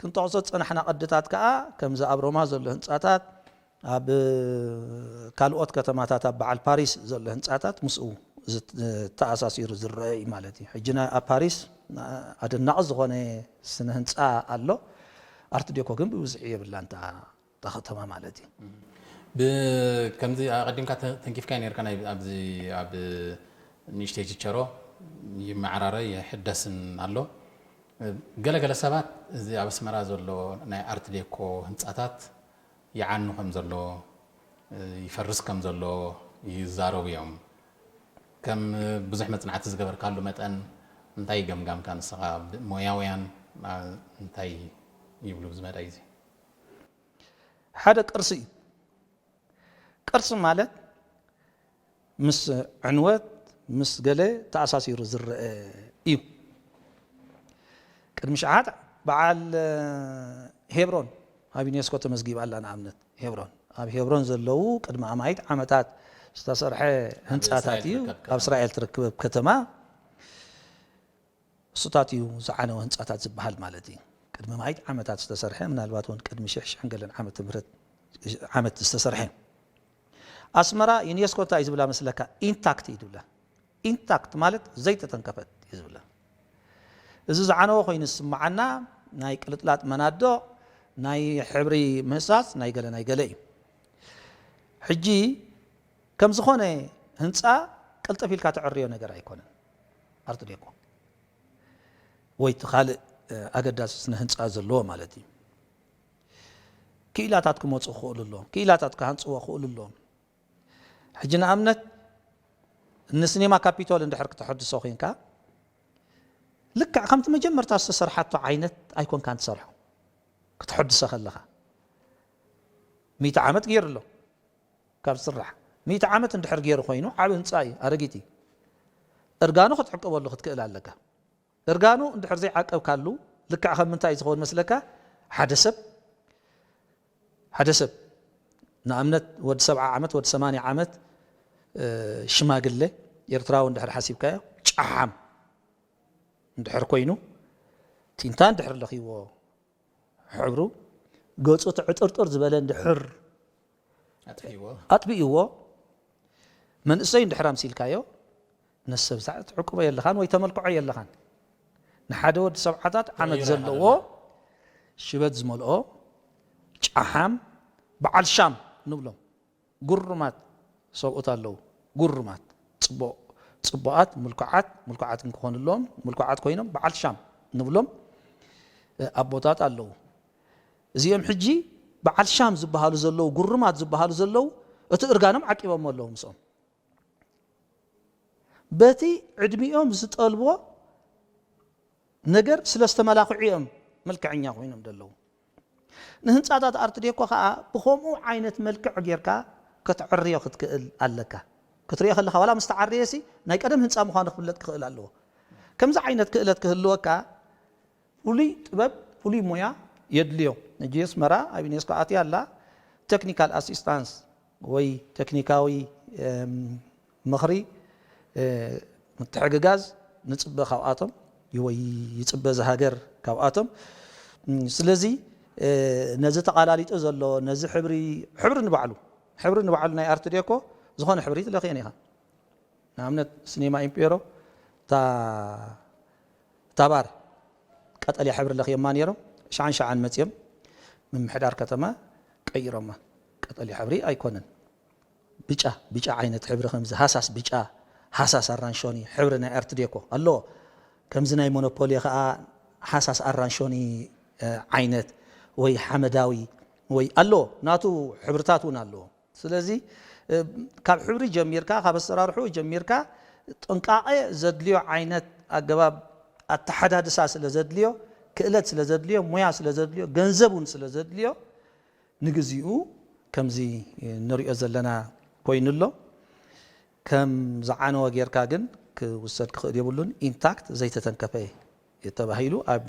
ክንጠቕሶ ዝጸናሕና ቅድታት ከኣ፣ ከምዚ ኣብ ሮማ ዘሎ ህንጻታት፣ ኣብ ካልኦት ከተማታት፣ ኣብ በዓል ፓሪስ ዘሎ ህንጻታት ምስኡ ዝት-፣ ተኣሳሲሩ ዝረአ እዩ ማለት እዩ። ሕጂ ናይ ኣብ ፓሪስ ኣደናቒ ዝኾነ ስነ ህንጻ ኣሎ። ኣርት ዴኮ ግን ብብዝሒ የብላን እታ፣ እታ ከተማ ማለት እዩ። ብ-፣ ከምዚ ኣቐዲምካ ተ-፣ ተንኪፍካዮ ነርካ፣ ናይ ኣብዚ ኣብ ንእሽተይ ችቸሮ ይመዓራረ ይሕደስን ኣሎ። ገለገለ ሰባት እዚ ኣብ ኣስመራ ዘሎ ናይ ኣርት ዴኮ ህንጻታት ይዓኑ ከም ዘሎ፣ ይፈርስ ከም ዘሎ ይዛረቡ እዮም። ከም ብዙሕ መጽናዕቲ ዝገበርካሉ መጠን እንታይ ገምጋምካ ንስኻ? ብ-፣ ሞያውያን፣ አ፣ እንታይ ይብሉ ብዚ መዳይ እዚ? ሓደ ቅርሲ እዩ። ቅርሲ ማለት ምስ ዕንወት፣ ምስ ገለ ተኣሳሲሩ ዝረአ እዩ። ቅድሚ ሸሓት በዓል ሄብሮን ኣብ ዩኔስኮ ተመዝጊባ ኣላ። ንኣብነት ሄብሮን፣ ኣብ ሄብሮን ዘለዉ ቅድሚ ኣማኢት ዓመታት ዝተሰርሐ ህንጻታት እስራኤል እዩ። ትርከብ ኣብ እስራኤል ትርከብ ከተማ እሱታት እዩ ዝዓነወ ህንጻታት ዝበሃል ማለት እዩ። ቅድሚ ኣማኢት ዓመታት ዝተሰርሐ፣ ምናልባት እውን ቅድሚ ሽሕ፣ ሽሕን ገለን ዓመተ ምህረት፣ ዓመት ዝተሰርሐ። ኣስመራ ዩኔስኮ እንታይ እዩ ዝብላ መስለካ? ኢንታክት እዩ ዝብላ። ኢንታክት ማለት ዘይተተንከፈት እዩ ዝብላ። እዚ ዝዓነወ ኮይኑ ዝስምዓና ናይ ቅልጥላጥ መናድቕ፣ ናይ ሕብሪ ምህሳስ፣ ናይ ገለ ናይ ገለ እዩ። ሕጂ ከም ዝኾነ ህንፃ ቅልጥፍ ኢልካ ተዕርዮ ነገር ኣይኮነን። ኣርት ዴኮ ወይ እቲ ካልእ፣ እ፣ ኣገዳሲ ስነ ህንፃ ዘለዎ ማለት እዩ። ክኢላታት ክመፁ ክኽእሉ ኣለዎም። ክኢላታት ክሃንፅዎ ክኽእሉ ኣለዎም። ሕጂ ንኣብነት ንሲኔማ ካፒቶል እንድሕር ክተሐድሶ ኮንካ፣ ልክዕ ከምቲ መጀመርታ ዝተሰርሓቶ ዓይነት ኣይኮንካን ትሰርሖ። ክተሐድሶ ከለኻ፣ ሚእቲ ዓመት ገይሩ ኣሎ ካብ ዝስራሕ። ሚእቲ ዓመት እንድሕር ገይሩ ኮይኑ፣ ዓቢ ህንጻ እዩ፣ ኣረጊት እዩ። እርጋኑ ክትዕቅበሉ ክትክእል ኣለካ። እርጋኑ እንድሕር ዘይዓቀብካሉ፣ ልክዕ ከም ምንታይ ዝኸውን መስለካ? ሓደ ሰብ፣ ሓደ ሰብ፣ ንኣብነት ወዲ ሰብዓ ዓመት፣ ወዲ ሰማንያ ዓመት፣ እ፣ ሽማግለ ኤርትራዊ እንድሕር ሓሲብካዮ፣ ጨሓም እንድሕር ኮይኑ፣ ቲንታ እንድሕር ለኺዎ፣ ሕብሩ፣ ገጹ እቲ ዕጥርጥር ዝበለ እንድሕር ኣጥፊእዎ። ኣጥፊእዎ፣ መንእሰይ እንድሕር ኣምሲልካዮ፣ ነዚ ሰብ እዛ ትዕቅቦ የለኻን ወይ ተመልክዖ የለኻን። ንሓደ ወዲ ሰብዓታት ዓመት ተቐይሮ ዘለዎ፣ ይረኣ ሽበት ዝመልኦ፣ ጨሓም፣ በዓል ሻም ንብሎም። ጉሩማት ሰብኡት ኣለዉ። ጉሩማት፣ ጽቡቕ፣ ጽቡቓት፣ ምልኩዓት፣ ምልኩዓት ክንክኾኑ ኣለዎም። ምልኩዓት ኮይኖም በዓል ሻም ንብሎም፣ እ፣ ኣቦታት ኣለዉ። እዚኦም ሕጂ በዓል ሻም ዝበሃሉ ዘለዉ፣ ጉሩማት ዝበሃሉ ዘለዉ፣ እቲ እርጋኖም ዓቂቦሞ ኣለዉ ምስኦም። በቲ ዕድሚኦም ዝጠልቦ ነገር ስለ ዝተመላኽዑ እዮም መልክዐኛ ኮይኖም ዘለዉ። ንህንጻታት ኣርት ዴኮ ኸኣ ብኸምኡ ዓይነት መልክዕ ጌርካ ከተዕርዮ ክትክእል ኣለካ። ክትሪኦ ከለኻ ዋላ ምስ ተዓረየ ሲ ናይ ቀደም ህንፃ ምዃኑ ክፍለጥ ክኽእል ኣለዎ። ከምዚ ዓይነት ክእለት ክህልወካ ፍሉይ ጥበብ ፍሉይ ሞያ የድልዮ። ሕጂ ኣስመራ ኣብ ዩኔስኮ ኣትያ ኣላ። ቴክኒካል ኣሲስታንስ ወይ ቴክኒካዊ ምኽሪ ምትሕግጋዝ ንፅበ ካብኣቶም ወይ ይፅበ ዝሃገር ካብኣቶም። ስለዚ ነዚ ተቓላሊጡ ዘሎ ነዚ ሕብሪ ሕብሪ ንባዕሉ ሕብሪ ንባዕሉ ናይ ኣርት ዴኮ ዝኾነ ሕብሪ ትለኽየን ኢኻ። ንኣብነት ሲኒማ ኢምፔሮ እታ ባር ቀጠልያ ሕብሪ ለኽየማ ነይሮም። ሸዓን ሸዓን መፅዮም ምምሕዳር ከተማ ቀይሮማ። ቀጠልያ ሕብሪ ኣይኮነን፣ ብጫ ብጫ ዓይነት ሕብሪ ከምዚ ሃሳስ ብጫ፣ ሃሳስ ኣራንሾኒ ሕብሪ ናይ ኣርት ዴኮ ኣለዎ። ከምዚ ናይ ሞኖፖሊ ከዓ ሃሳስ ኣራንሾኒ ዓይነት ወይ ሓመዳዊ ወይ ኣለዎ፣ ናቱ ሕብርታት እውን ኣለዎ። ስለዚ ካብ ሕብሪ ጀሚርካ ካብ ኣሰራርሑ ጀሚርካ ጥንቃቐ ዘድልዮ ዓይነት ኣገባብ ኣተሓዳድሳ ስለ ዘድልዮ፣ ክእለት ስለ ዘድልዮ፣ ሙያ ስለ ዘድልዮ፣ ገንዘብ እውን ስለ ዘድልዮ ንግዚኡ ከምዚ ንሪኦ ዘለና ኮይኑ ኣሎ። ከም ዝዓነወ ጌርካ ግን ክውሰድ ክኽእል የብሉን። ኢንታክት ዘይተተንከፈ ተባሂሉ ኣብ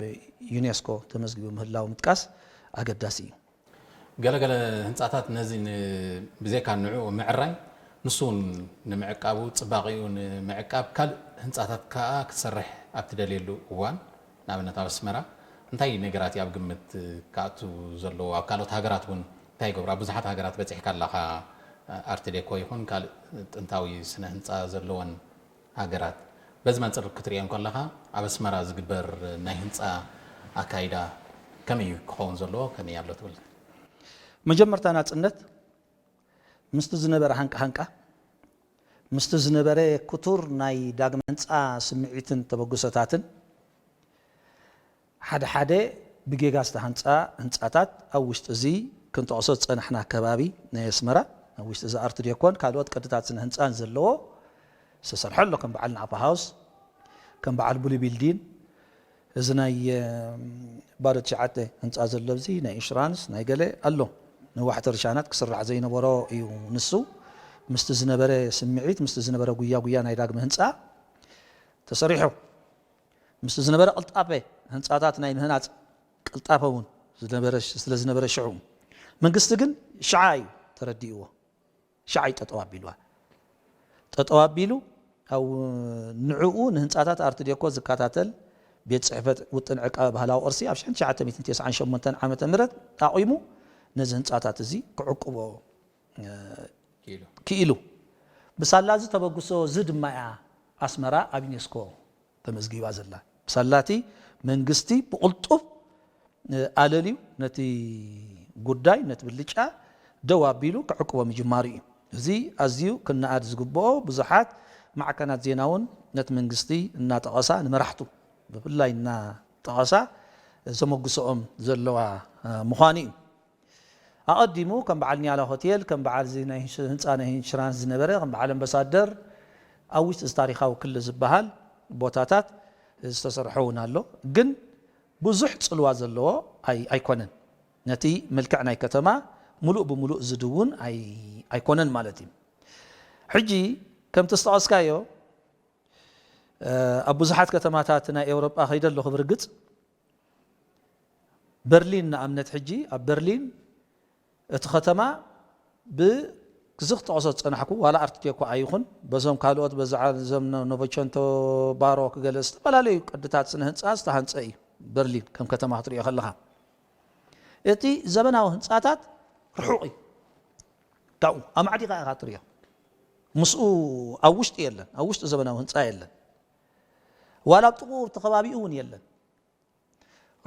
ዩኔስኮ ተመዝጊቡ ምህላው ምጥቃስ ኣገዳሲ እዩ። ገለገለ ህንፃታት ነዚ ብዘይካ ንዕኡ ምዕራይ ንሱ እውን ንምዕቃቡ ፅባቂኡ ንምዕቃብ ካልእ ህንፃታት ከዓ ክትሰርሕ ኣብ ትደልየሉ እዋን ንኣብነት ኣብ ኣስመራ እንታይ ነገራት ኣብ ግምት ክኣቱ ዘለዎ ኣብ ካልኦት ሃገራት እውን እንታይ ይገብሩ ኣብ ብዙሓት ሃገራት በፂሕካ ኣለካ ኣርት ዴኮ ይኹን ካልእ ጥንታዊ ስነ ህንፃ ዘለወን ሃገራት በዚ መንፅር ክትሪኦ እንከለኻ ኣብ ኣስመራ ዝግበር ናይ ህንፃ ኣካይዳ ከመይ እዩ ክኸውን ዘለዎ ከመይ ኣሎ ትብል? መጀመርታ ናፅነት ምስቲ ዝነበረ ሃንቃ ሃንቃ ምስቲ ዝነበረ ክቱር ናይ ዳግመ ህንፃ ስምዒትን ተበግሶታትን ሓደ ሓደ ብጌጋ ዝተሃንፃ ህንፃታት ኣብ ውሽጢ እዚ ክንጠቕሶ ዝፀናሕና ከባቢ ናይ ኣስመራ ኣብ ውሽጢ እዚ ኣርት ዴኮን ካልኦት ቅድታት ስነ ህንፃን ዘለዎ ዝተሰርሐ ኣሎ። ከም በዓል ናዕፋ ሃውስ፣ ከም በዓል ብሉ ቢልዲን፣ እዚ ናይ ባዶ ትሽዓተ ህንፃ ዘሎ እዚ ናይ ኢንሹራንስ ናይ ገለ ኣሎ። ነዋሕቲ ርሻናት ክስራሕ ዘይነበሮ እዩ ንሱ። ምስቲ ዝነበረ ስምዒት ምስቲ ዝነበረ ጉያ ጉያ ናይ ዳግመ ህንፃ ተሰሪሑ። ምስቲ ዝነበረ ቅልጣፈ ህንፃታት ናይ ምህናፅ ቅልጣፈ እውን ስለ ዝነበረ ሽዑ መንግስቲ ግን ሽዓ እዩ ተረዲእዎ። ሽዓ እዩ ጠጠው ኣቢልዋ። ጠጠው ኣቢሉ ኣብ ንዕኡ ንህንፃታት ኣርት ዴኮ ዝከታተል ቤት ፅሕፈት ውጥን ዕቃበ ባህላዊ ቅርሲ ኣብ ሽሕን ትሽዓተ ሚእትን ተስዓን ሸሞንተን ዓመተ ምህረት ኣቑሙ ነዚ ህንፃታት እዚ ክዕቅቦ ክኢሉ። ብሳላ እዚ ተበግሶ እዚ ድማ እያ ኣስመራ ኣብ ዩኔስኮ ተመዝጊባ ዘላ። ብሳላቲ መንግስቲ ብቕልጡፍ ኣለልዩ ነቲ ጉዳይ ነቲ ብልጫ ደው ኣቢሉ ክዕቅቦ ምጅማሩ እዩ። እዚ ኣዝዩ ክነኣድ ዝግብኦ ብዙሓት ማዕከናት ዜና እውን ነቲ መንግስቲ እናጠቐሳ ንመራሕቱ ብፍላይ እናጠቐሳ ዘመጉስኦም ዘለዋ ምዃኑ እዩ። ኣቐዲሙ ከም በዓል ኒያላ ሆቴል ከም በዓል እዚ ናይ ህንፃ ናይ ኢንሹራንስ ዝነበረ ከም በዓል ኣምባሳደር ኣብ ውሽጢ እዚ ታሪካዊ ክሊ ዝበሃል ቦታታት ዝተሰርሐ እውን ኣሎ። ግን ብዙሕ ፅልዋ ዘለዎ ኣይኮነን። ነቲ መልክዕ ናይ ከተማ ሙሉእ ብሙሉእ ዝድውን ኣይኮነን ማለት እዩ። ሕጂ ከምቲ ዝጠቐስካዮ ኣብ ብዙሓት ከተማታት ናይ ኤውሮጳ ከይደ ኣለኹ ብርግፅ በርሊን ንኣብነት ሕጂ ኣብ በርሊን እቲ ከተማ ብዚ ክጠቕሶ ዝፀናሕኩ ዋላ ኣርት ዴኮ ኣይኹን በዞም ካልኦት በዞም ኖቮቸንቶ ባሮክ ገለ ዝተፈላለዩ ቅድታት ስነ ህንፃ ዝተሃንፀ እዩ። በርሊን ከም ከተማ ክትሪኦ ከለኻ እቲ ዘመናዊ ህንፃታት ርሑቕ እዩ ካብኡ ኣማዕዲኻ ኢኻ ትሪኦ። ምስኡ ኣብ ውሽጢ የለን፣ ኣብ ውሽጢ ዘመናዊ ህንፃ የለን። ዋላ ኣብ ጥቕኡ ኣብቲ ከባቢኡ እውን የለን።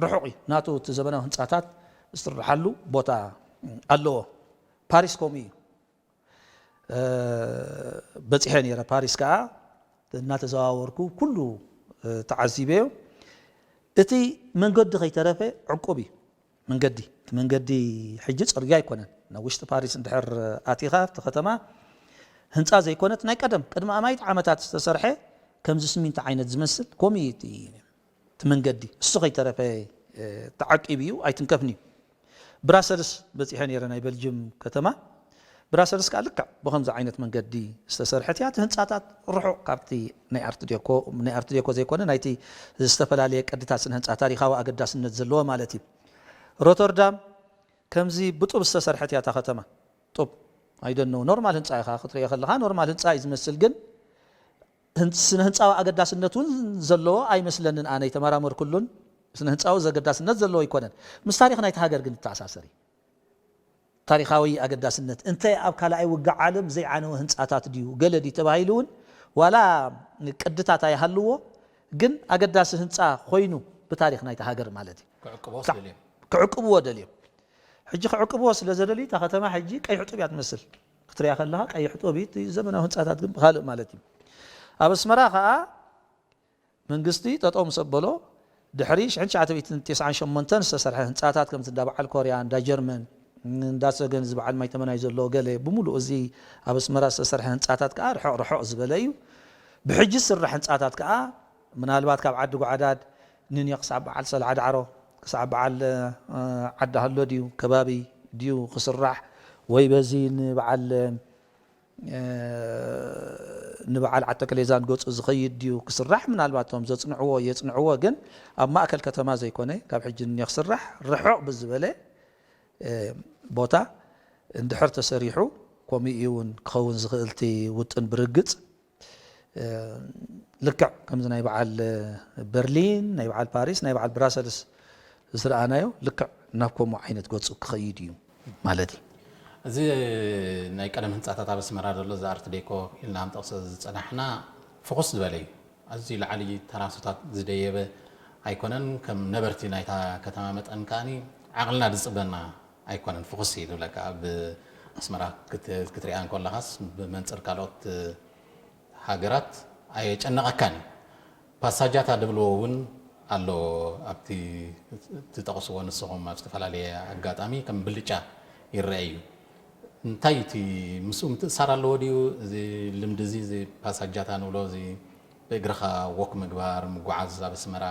ርሑቕ እዩ ናቱ እቲ ዘመናዊ ህንፃታት ዝስርሓሉ ቦታ ኣለዎ። ፓሪስ ከምኡ እዩ። በፂሐ ነይረ ፓሪስ ከዓ እናተዘዋወርኩ ኩሉ ተዓዚበዮ። እቲ መንገዲ ከይተረፈ ዕቁብ እዩ መንገዲ እቲ መንገዲ ሕጂ ፅርግያ ኣይኮነን ናብ ውሽጢ ፓሪስ እንድሕር ኣቲኻ ኣብቲ ከተማ ህንፃ ዘይኮነት ናይ ቀደም ቅድሚ ኣማይት ዓመታት ዝተሰርሐ ከምዚ ስሚንቶ ዓይነት ዝመስል ከምኡ እዩ እቲ እቲ መንገዲ እሱ ከይተረፈ ተዓቂቡ እዩ ኣይትንከፍን እዩ። ብራሰልስ በፂሐ ነይረ ናይ በልጅም ከተማ ብራሰልስ ከዓ ልክዕ ብኸምዚ ዓይነት መንገዲ ዝተሰርሐት እያ። እቲ ህንፃታት ርሑቕ ካብቲ ናይ ኣርት ዴኮ፣ ናይ ኣርት ዴኮ ዘይኮነ ናይቲ ዝተፈላለየ ቅድታት ስነ ህንፃ ታሪኻዊ ኣገዳስነት ዘለዎ ማለት እዩ። ሮተርዳም ከምዚ ብጡብ ዝተሰርሐት እያ እታ ከተማ። ጡብ ኣይደነው ኖርማል ህንፃ ኢኻ ክትሪኦ ከለኻ ኖርማል ህንፃ እዩ ዝመስል፣ ግን ህን- ስነ ህንፃዊ ኣገዳስነት እውን ዘለዎ ኣይመስለንን። ኣነ ይተመራመርኩሉን ስነ ህንፃዊ ዘገዳስነት ዘለዎ ኣይኮነን። ምስ ታሪኽ ናይቲ ሃገር ግን ይተኣሳሰር እዩ። ታሪኻዊ ኣገዳስነት እንተ ኣብ ካልኣይ ውግእ ዓለም ዘይዓነወ ህንፃታት ድዩ ገለ ድዩ ተባሂሉ እውን ዋላ ቅድታት ኣይሃልዎ፣ ግን ኣገዳሲ ህንፃ ኮይኑ ብታሪኽ ናይቲ ሃገር ማለት እዩ ክዕቅቦ ክዕቅብዎ ደልዮም። ሕጂ ክዕቅብዎ ስለ ዘደልዩ እታ ከተማ ሕጂ ቀይሕ ጡብ እያ ትመስል። ክትሪያ ከለኻ ቀይሕ ጡብ እዩ፣ እቲ ዘመናዊ ህንፃታት ግን ብካልእ ማለት እዩ። ኣብ ኣስመራ ከዓ መንግስቲ ጠጠው ምስ ኣበሎ ድሕሪ ሽሕን ትሽዓተ ሚእትን ተስዓን ሸሞንተን ዝተሰርሐ ህንፃታት ከምዚ እንዳ በዓል ኮርያ፣ እንዳ ጀርመን፣ እንዳ ሰገን፣ እዚ በዓል ማይተመናይ ዘለዎ ገለ ብምሉእ እዚ ኣብ ኣስመራ ዝተሰርሐ ህንፃታት ከዓ ርሕቕ ርሕቕ ዝበለ እዩ። ብሕጂ ዝስራሕ ህንፃታት ከዓ ምናልባት ካብ ዓዲ ጓዕዳድ ንንዮ ክሳብ በዓል ሰልዓ ዳዕሮ ክሳብ በዓል ዓዲ ሃሎ ድዩ ከባቢ ድዩ ክስራሕ ወይ በዚ ንበዓል ንበዓል ዓተክሌዛን ገፁ ዝኸይድ ድዩ ክስራሕ ምናልባት እቶም ዘፅንዕዎ የፅንዕዎ፣ ግን ኣብ ማእከል ከተማ ዘይኮነ ካብ ሕጂ ንንዮ ክስራሕ ርሕቕ ብዝበለ ቦታ እንድሕር ተሰሪሑ ከምኡ እውን ክኸውን ዝኽእል እቲ ውጥን ብርግፅ ልክዕ ከምዚ ናይ በዓል በርሊን ናይ በዓል ፓሪስ ናይ በዓል ብራሰልስ ዝረኣናዮ ልክዕ ናብ ከምኡ ዓይነት ገፁ ክኸይድ እዩ ማለት እዩ። እዚ ናይ ቀደም ህንፃታት ኣብ ኣስመራ ዘሎ እዚ ኣርት ዴኮ ኢልና ንጠቕሶ ዝፀናሕና ፍኹስ ዝበለ እዩ። ኣዝዩ ላዕሊ ተራሶታት ዝደየበ ኣይኮነን። ከም ነበርቲ ናይታ ከተማ መጠን ከኣ ዓቕልና ዝፅበና ኣይኮነን። ፍኹስ እዩ ዝብለካ። ኣብ ኣስመራ ክትሪኣ እንከለኻስ ብመንፅር ካልኦት ሃገራት ኣየጨነቐካን እዩ። ፓሳጃታ ድብልዎ እውን ኣሎ ኣብቲ ትጠቕስዎ ንስኹም ኣብ ዝተፈላለየ ኣጋጣሚ ከም ብልጫ ይረአ እዩ። እንታይ እቲ ምስኡ ምትእሳር ኣለዎ ድዩ? እዚ ልምዲ እዚ እዚ ፓሳጃታ ንብሎ እዚ ብእግርኻ ወክ ምግባር ምጓዓዝ ኣብ ኣስመራ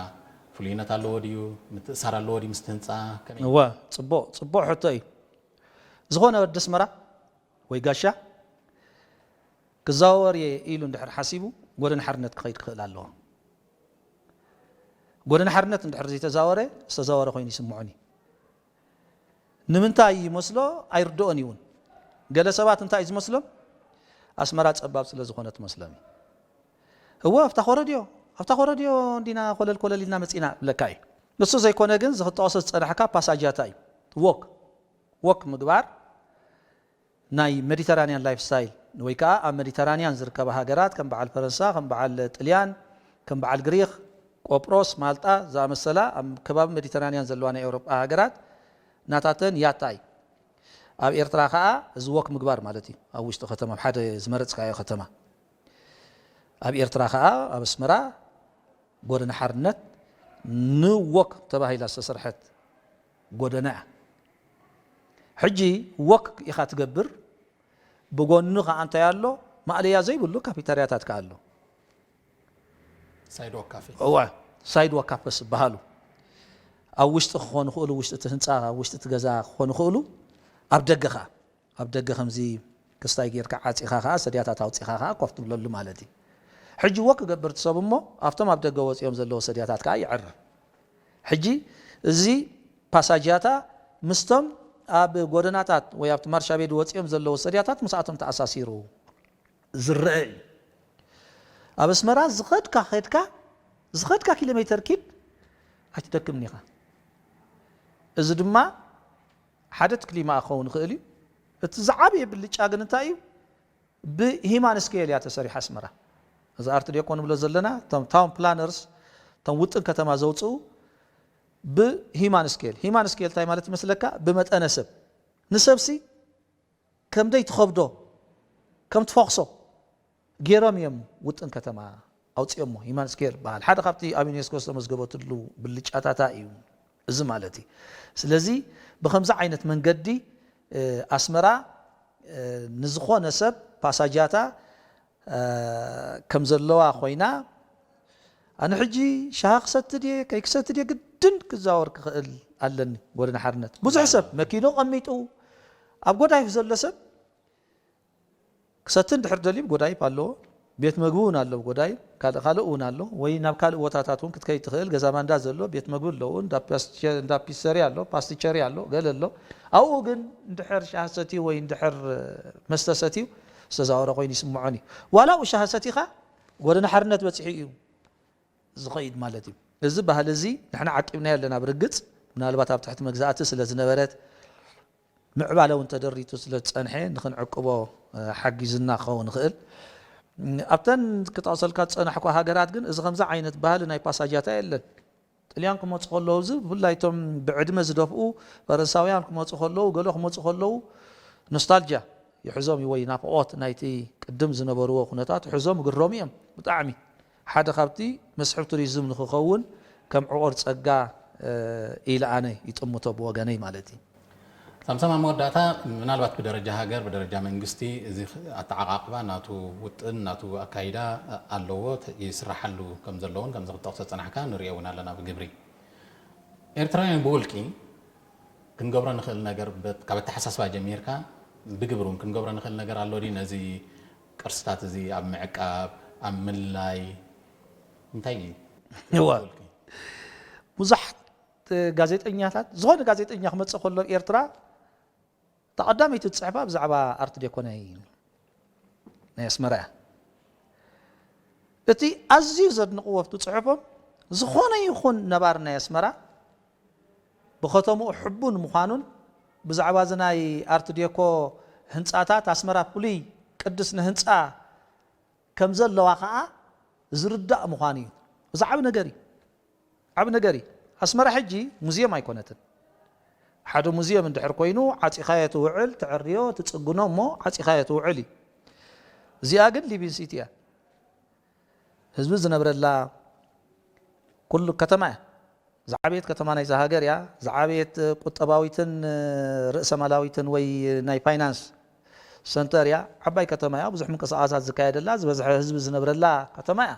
ፍሉይነት ኣለዎ ድዩ? ምትእሳር ኣለዎ ድዩ ምስቲ ህንፃ? ከመይ? እወ፣ ፅቡቕ ፅቡቕ ሕቶ እዩ። ዝኾነ ወዲ ኣስመራ ወይ ጋሻ ክዛወር እየ ኢሉ እንድሕር ሓሲቡ ጎደና ሓርነት ክኸይድ ክኽእል ኣለዎ። ጎደና ሓርነት እንድሕር ዘይተዛወረ ዝተዛወረ ኮይኑ ይስምዖኒ። ንምንታይ ይመስሎ ኣይርድኦን ይውን። ገለ ሰባት እንታይ እዩ ዝመስሎም? ኣስመራ ፀባብ ስለ ዝኾነ ትመስሎም እዩ። እወ ኣብታ ኮረድዮ ኣብታ ኮረድዮ እንዲና ኮለል ኮለል ኢልና መፂና ብለካ እዩ። ንሱ ዘይኮነ ግን ዝክጠቐሶ ዝፀናሕካ ፓሳጃታ እዩ። ወክ ወክ ምግባር ናይ ሜዲተራንያን ላይፍ ስታይል ወይ ከዓ ኣብ ሜዲተራንያን ዝርከባ ሃገራት ከም በዓል ፈረንሳ፣ ከም በዓል ጥልያን፣ ከም በዓል ግሪክ፣ ቆጵሮስ፣ ማልጣ ዝኣመሰላ ኣብ ከባቢ ሜዲተራንያን ዘለዋ ናይ ኤውሮጳ ሃገራት ናታተን ያታ እዩ። ኣብ ኤርትራ ከዓ እዚ ወክ ምግባር ማለት እዩ። ኣብ ውሽጢ ከተማ ኣብ ሓደ ዝመረፅካዮ ከተማ ኣብ ኤርትራ ከዓ ኣብ ኣስመራ ጎደና ሓርነት ንወክ ተባሂላ ዝተሰርሐት ጎደና እያ። ሕጂ ወክ ኢኻ ትገብር፣ ብጎኑ ከዓ እንታይ ኣሎ? ማእለያ ዘይብሉ ካፊተርያታት ከዓ ኣሎ። ሳይድዎክ ካፌ። እዋ ሳይድዎክ ካፈስ ዝበሃሉ ኣብ ውሽጢ ክኾኑ ይኽእሉ፣ ውሽጢ እቲ ህንፃ፣ ውሽጢ እቲ ገዛ ክኾኑ ይኽእሉ፣ ኣብ ደገ ከዓ ኣብ ደገ ከምዚ ክስታይ ጌርካ ዓፂኻ ከዓ ሰድያታት ኣውፂኻ ከዓ ኮፍ ትብለሉ ማለት እዩ። ሕጂ ወክ ክገብር እቲ ሰብ እሞ ኣብቶም ኣብ ደገ ወፂኦም ዘለዉ ሰድያታት ከዓ ይዕርር። ሕጂ እዚ ፓሳጅያታ ምስቶም ኣብ ጎደናታት ወይ ኣብቲ ማርሻ ቤድ ወፂኦም ዘለዉ ሰድያታት ምስኣቶም ተኣሳሲሩ ዝረአ እዩ። ኣብ ኣስመራ ዝኸድካ ኸድካ ዝኸድካ ኪሎ ሜተር ኪድ ኣይትደክምን ኢኻ። እዚ ድማ ሓደ እቲ ክሊማ ክኸውን ይኽእል እዩ። እቲ ዝዓበየ ብልጫ ግን እንታይ እዩ? ብሂማን ስኬል እያ ተሰሪሓ ኣስመራ። እዚ ኣርት ዴኮ ንብሎ ዘለና እቶም ታውን ፕላነርስ እቶም ውጥን ከተማ ዘውፅኡ ብሂማን ስኬል። ሂማን ስኬል እንታይ ማለት ይመስለካ? ብመጠነ ሰብ ንሰብሲ ከም ደይ ትኸብዶ ከም ትፈኽሶ ገይሮም እዮም ውጥን ከተማ ኣውፂኦሞ። ሂማን ስኬል በሃል ሓደ ካብቲ ኣብ ዩኔስኮ ዝተመዝገበትሉ ብልጫታታ እዩ እዚ ማለት እዩ። ስለዚ ብከምዚ ዓይነት መንገዲ ኣስመራ ንዝኾነ ሰብ ፓሳጃታ ከም ዘለዋ ኮይና ኣነ ሕጂ ሻሂ ክሰቲ ድየ ከይክሰቲ ድየ ግድን ክዛወር ክኽእል ኣለኒ። ጎደና ሓርነት ብዙሕ ሰብ መኪኑ ቀሚጡ ኣብ ጎዳይፍ ዘሎ ሰብ ሰቲ እንድሕር ደልዩ ጎዳይፍ ኣለዎ። ቤት መግቢ እውን ኣሎ ጎዳይፍ፣ ካልእ ካልእ እውን ኣሎ። ወይ ናብ ካልእ ቦታታት እውን ክትከይድ ትኽእል። ገዛ ማንዳ ዘሎ ቤት መግቢ ኣለዎ፣ እንዳ ፓስቸ-፣ እንዳ ፒሰሪ ኣሎ፣ ፓስቲቸሪ ኣሎ፣ ገለ ኣሎ። ኣብኡ ግን እንድሕር ሻሂ ሰትዩ ወይ እንድሕር መስተ ሰትዩ ዝተዛወረ ኮይኑ ይስምዖን እዩ። ዋላ ኣብኡ ሻሂ ሰቲኻ ጎደና ሓርነት በፂሑ እዩ ዝኸይድ ማለት እዩ። እዚ ባህሊ እዚ ንሕና ዓቂብናዮ ኣለና ብርግፅ፣ ምናልባት ኣብ ትሕቲ መግዛእቲ ስለ ዝነበረት ምዕባለ እውን ተደሪቱ ስለ ዝፀንሐ ንክንዕቅቦ ሓጊዝና ክኸውን ይኽእል። ኣብተን ክጠቕሰልካ ዝፀናሕኩ ሃገራት ግን እዚ ከምዚ ዓይነት ባህሊ ናይ ፓሳጃታ የለን። ጥልያን ክመፁ ከለዉ እዚ ብፍላይ እቶም ብዕድመ ዝደፍኡ ፈረንሳውያን ክመፁ ከለዉ ገለ ክመፁ ከለዉ ኖስታልጂያ ይሕዞም እዩ ወይ ናፍቖት ናይቲ ቅድም ዝነበርዎ ኩነታት ይሕዞም ይግረሙ እዮም ብጣዕሚ። ሓደ ካብቲ መስሕብ ቱሪዝም ንክኸውን ከም ዕቑር ፀጋ ኢለ ኣነ ይጥምቶ ብወገነይ ማለት እዩ። ሳምሳም ኣብ መወዳእታ ምናልባት ብደረጃ ሃገር ብደረጃ መንግስቲ እዚ ኣተዓቓቕባ ናቱ ውጥን ናቱ ኣካይዳ ኣለዎ ይስራሓሉ ከም ዘለውን ከምዚ ክጠቕሶ ዝፀናሕካ ንሪኦ እውን ኣለና ብግብሪ ኤርትራውያን ብውልቂ ክንገብሮ ንኽእል ነገር ካብ ኣተሓሳስባ ጀሚርካ ብግብሪ እውን ክንገብሮ ንኽእል ነገር ኣሎ ድዩ ነዚ ቅርስታት እዚ ኣብ ምዕቃብ ኣብ ምልላይ እንታይ እዩ እዋ ብዙሓት ጋዜጠኛታት ዝኾነ ጋዜጠኛ ክመፅእ ከሎ ኣብ ኤርትራ ተቐዳመይቲ ትፅሕፋ ብዛዕባ ኣርት ዴኮ ናይ ናይ ኣስመራ እያ። እቲ ኣዝዩ ዘድንቕዎ ኣብቲ ፅሑፎም ዝኾነ ይኹን ነባር ናይ ኣስመራ ብከተምኡ ሕቡን ምዃኑን ብዛዕባ እዚ ናይ ኣርት ዴኮ ህንፃታት ኣስመራ ፍሉይ ቅዲ ስነ ህንፃ ከም ዘለዋ ከዓ ዝርዳእ ምዃኑ እዩ። እዚ ዓቢ ነገር እዩ። ዓቢ ነገር እዩ። ኣስመራ ሕጂ ሙዝየም ኣይኮነትን። ሓደ ሙዝየም እንድሕር ኮይኑ ዓፂኻዮ ትውዕል፣ ተዕርዮ፣ ትፅግኖ እሞ ዓፂኻዮ ትውዕል እዩ። እዚኣ ግን ሊቪንግ ሲቲ እያ። ህዝቢ ዝነብረላ ኩሉ ከተማ እያ። ዝዓበየት ከተማ ናይዛ ሃገር እያ። ዝዓበየት ቁጠባዊትን ርእሰ ማላዊትን ወይ ናይ ፋይናንስ ሰንተር እያ። ዓባይ ከተማ እያ። ብዙሕ ምንቅስቃሳት ዝካየደላ ዝበዝሐ ህዝቢ ዝነብረላ ከተማ እያ።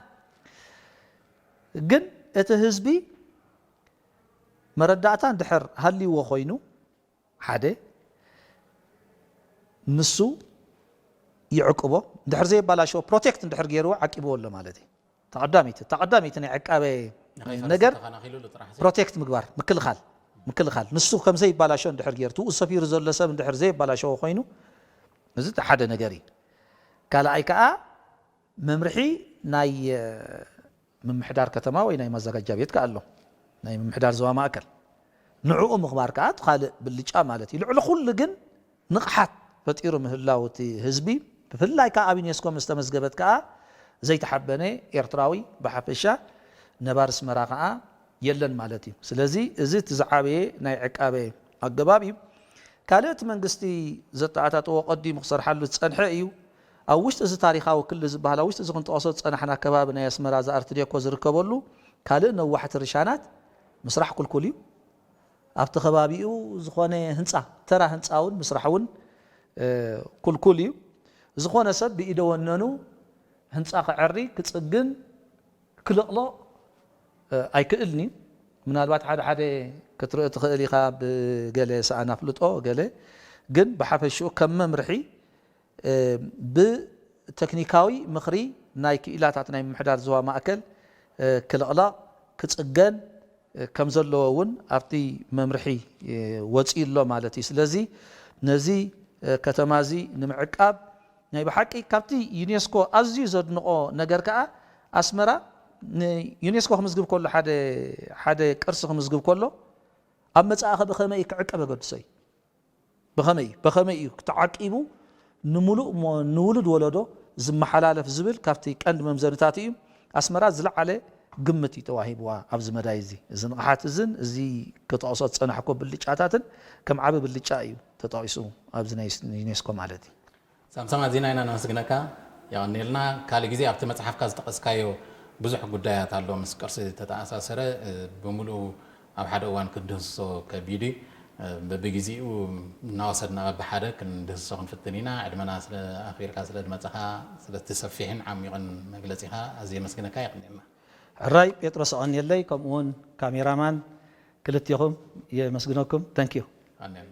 ግን እቲ ህዝቢ መረዳእታ እንድሕር ሃልይዎ ኮይኑ ሓደ ንሱ ይዕቅቦ እንድሕር ዘየባላሸዎ ፕሮቴክት እንድሕር ገይርዎ ዓቂብዎ ኣሎ ማለት እዩ። ተቐዳሚት ተቐዳሚት ናይ ዕቃበ ነገር ፕሮቴክት ምግባር ምክልኻል ምክልኻል ንሱ ከም ዘይባላሸው እንድሕር ገይሩ ትኡ ሰፊሩ ዘሎ ሰብ እንድሕር ዘይባላሸዎ ኮይኑ እዚ ሓደ ነገር እዩ። ካልኣይ ከዓ መምርሒ ናይ ምምሕዳር ከተማ ወይ ናይ ማዘጋጃ ቤት ከኣ ኣሎ ናይ ምምሕዳር ዞባ ማእከል ንዕኡ ምኽባር ከኣ እቲ ካልእ ብልጫ ማለት እዩ። ልዕሊ ኩሉ ግን ንቕሓት ፈጢሩ ምህላው እቲ ህዝቢ ብፍላይ ከኣ ኣብ ዩኔስኮ ምስ ተመዝገበት ከኣ ዘይተሓበነ ኤርትራዊ ብሓፈሻ ነባር ኣስመራ ከኣ የለን ማለት እዩ። ስለዚ እዚ እቲ ዝዓበየ ናይ ዕቃበ ኣገባብ እዩ። ካልእ እቲ መንግስቲ ዘተኣታተዎ ቀዲሙ ክሰርሓሉ ዝጸንሐ እዩ። ኣብ ውሽጢ እዚ ታሪኻዊ ክሊ ዝበሃል ኣብ ውሽጢ እዚ ክንጠቕሶ ዝጸናሕና ከባቢ ናይ ኣስመራ እዚ ኣርት ዴኮ ዝርከበሉ ካልእ ነዋሕቲ ርሻናት ምስራሕ ክልኩል እዩ። ኣብቲ ከባቢኡ ዝኾነ ህንፃ ተራ ህንፃ እውን ምስራሕ እውን ክልኩል እዩ። ዝኾነ ሰብ ብኢደ ወነኑ ህንፃ ክዐሪ ክፅግን ክልቕሎ ኣይክእልን እዩ። ምናልባት ሓደ ሓደ ክትርኢ ትኽእል ኢኻ ብገለ ሰኣን ኣፍልጦ ገለ ግን ብሓፈሽኡ ከም መምርሒ ብተክኒካዊ ምኽሪ ናይ ክኢላታት ናይ ምምሕዳር ዞባ ማእከል ክልቕለቕ ክፅገን ከም ዘለዎ እውን ኣብቲ መምርሒ ወፂኡ ኣሎ ማለት እዩ። ስለዚ ነዚ ከተማ እዚ ንምዕቃብ ናይ ብሓቂ ካብቲ ዩኔስኮ ኣዝዩ ዘድንቖ ነገር ከዓ ኣስመራ ንዩኔስኮ ክምዝግብ ከሎ ሓደ ሓደ ቅርሲ ክምዝግብ ከሎ ኣብ መጻኢ ከ ብኸመይ ክዕቀብ ኣገድሶ እዩ። ብኸመይ እዩ ብኸመይ እዩ ተዓቂቡ ንምሉእ እሞ ንውሉድ ወለዶ ዝመሓላለፍ ዝብል ካብቲ ቀንዲ መምዘንታት እዩ። ኣስመራ ዝለዓለ ግምት እዩ ተዋሂብዋ ኣብዚ መዳይ እዚ። እዚ ንቕሓት እዝን እዚ ክጠቕሶ ዝጸናሕኮ ብልጫታትን ከም ዓቢ ብልጫ እዩ ተጠቒሱ ኣብዚ ናይ ዩኔስኮ ማለት እዩ። ሳምሳም ኣዚና ኢና ነመስግነካ። የቐንየልና። ካልእ ግዜ ኣብቲ መጽሓፍካ ዝጠቐስካዮ ብዙሕ ጉዳያት ኣሎ ምስ ቅርሲ ዝተኣሳሰረ ብምሉኡ ኣብ ሓደ እዋን ክትድህስሶ ከቢድ እዩ። በብግዜኡ እናወሰድና በብሓደ ክንድህስሶ ክንፍትን ኢና። ዕድመና ስለ ኣኽቢርካ ስለ ዝመጻኻ ስለቲ ሰፊሕን ዓሚቕን መግለጺኻ ኣዝየ የመስግነካ። የቐንየልና። ሕራይ ጴጥሮስ ኣቐንየለይ ከምኡ እውን ካሜራማን ክልቴኹም የመስግነኩም። Thank you።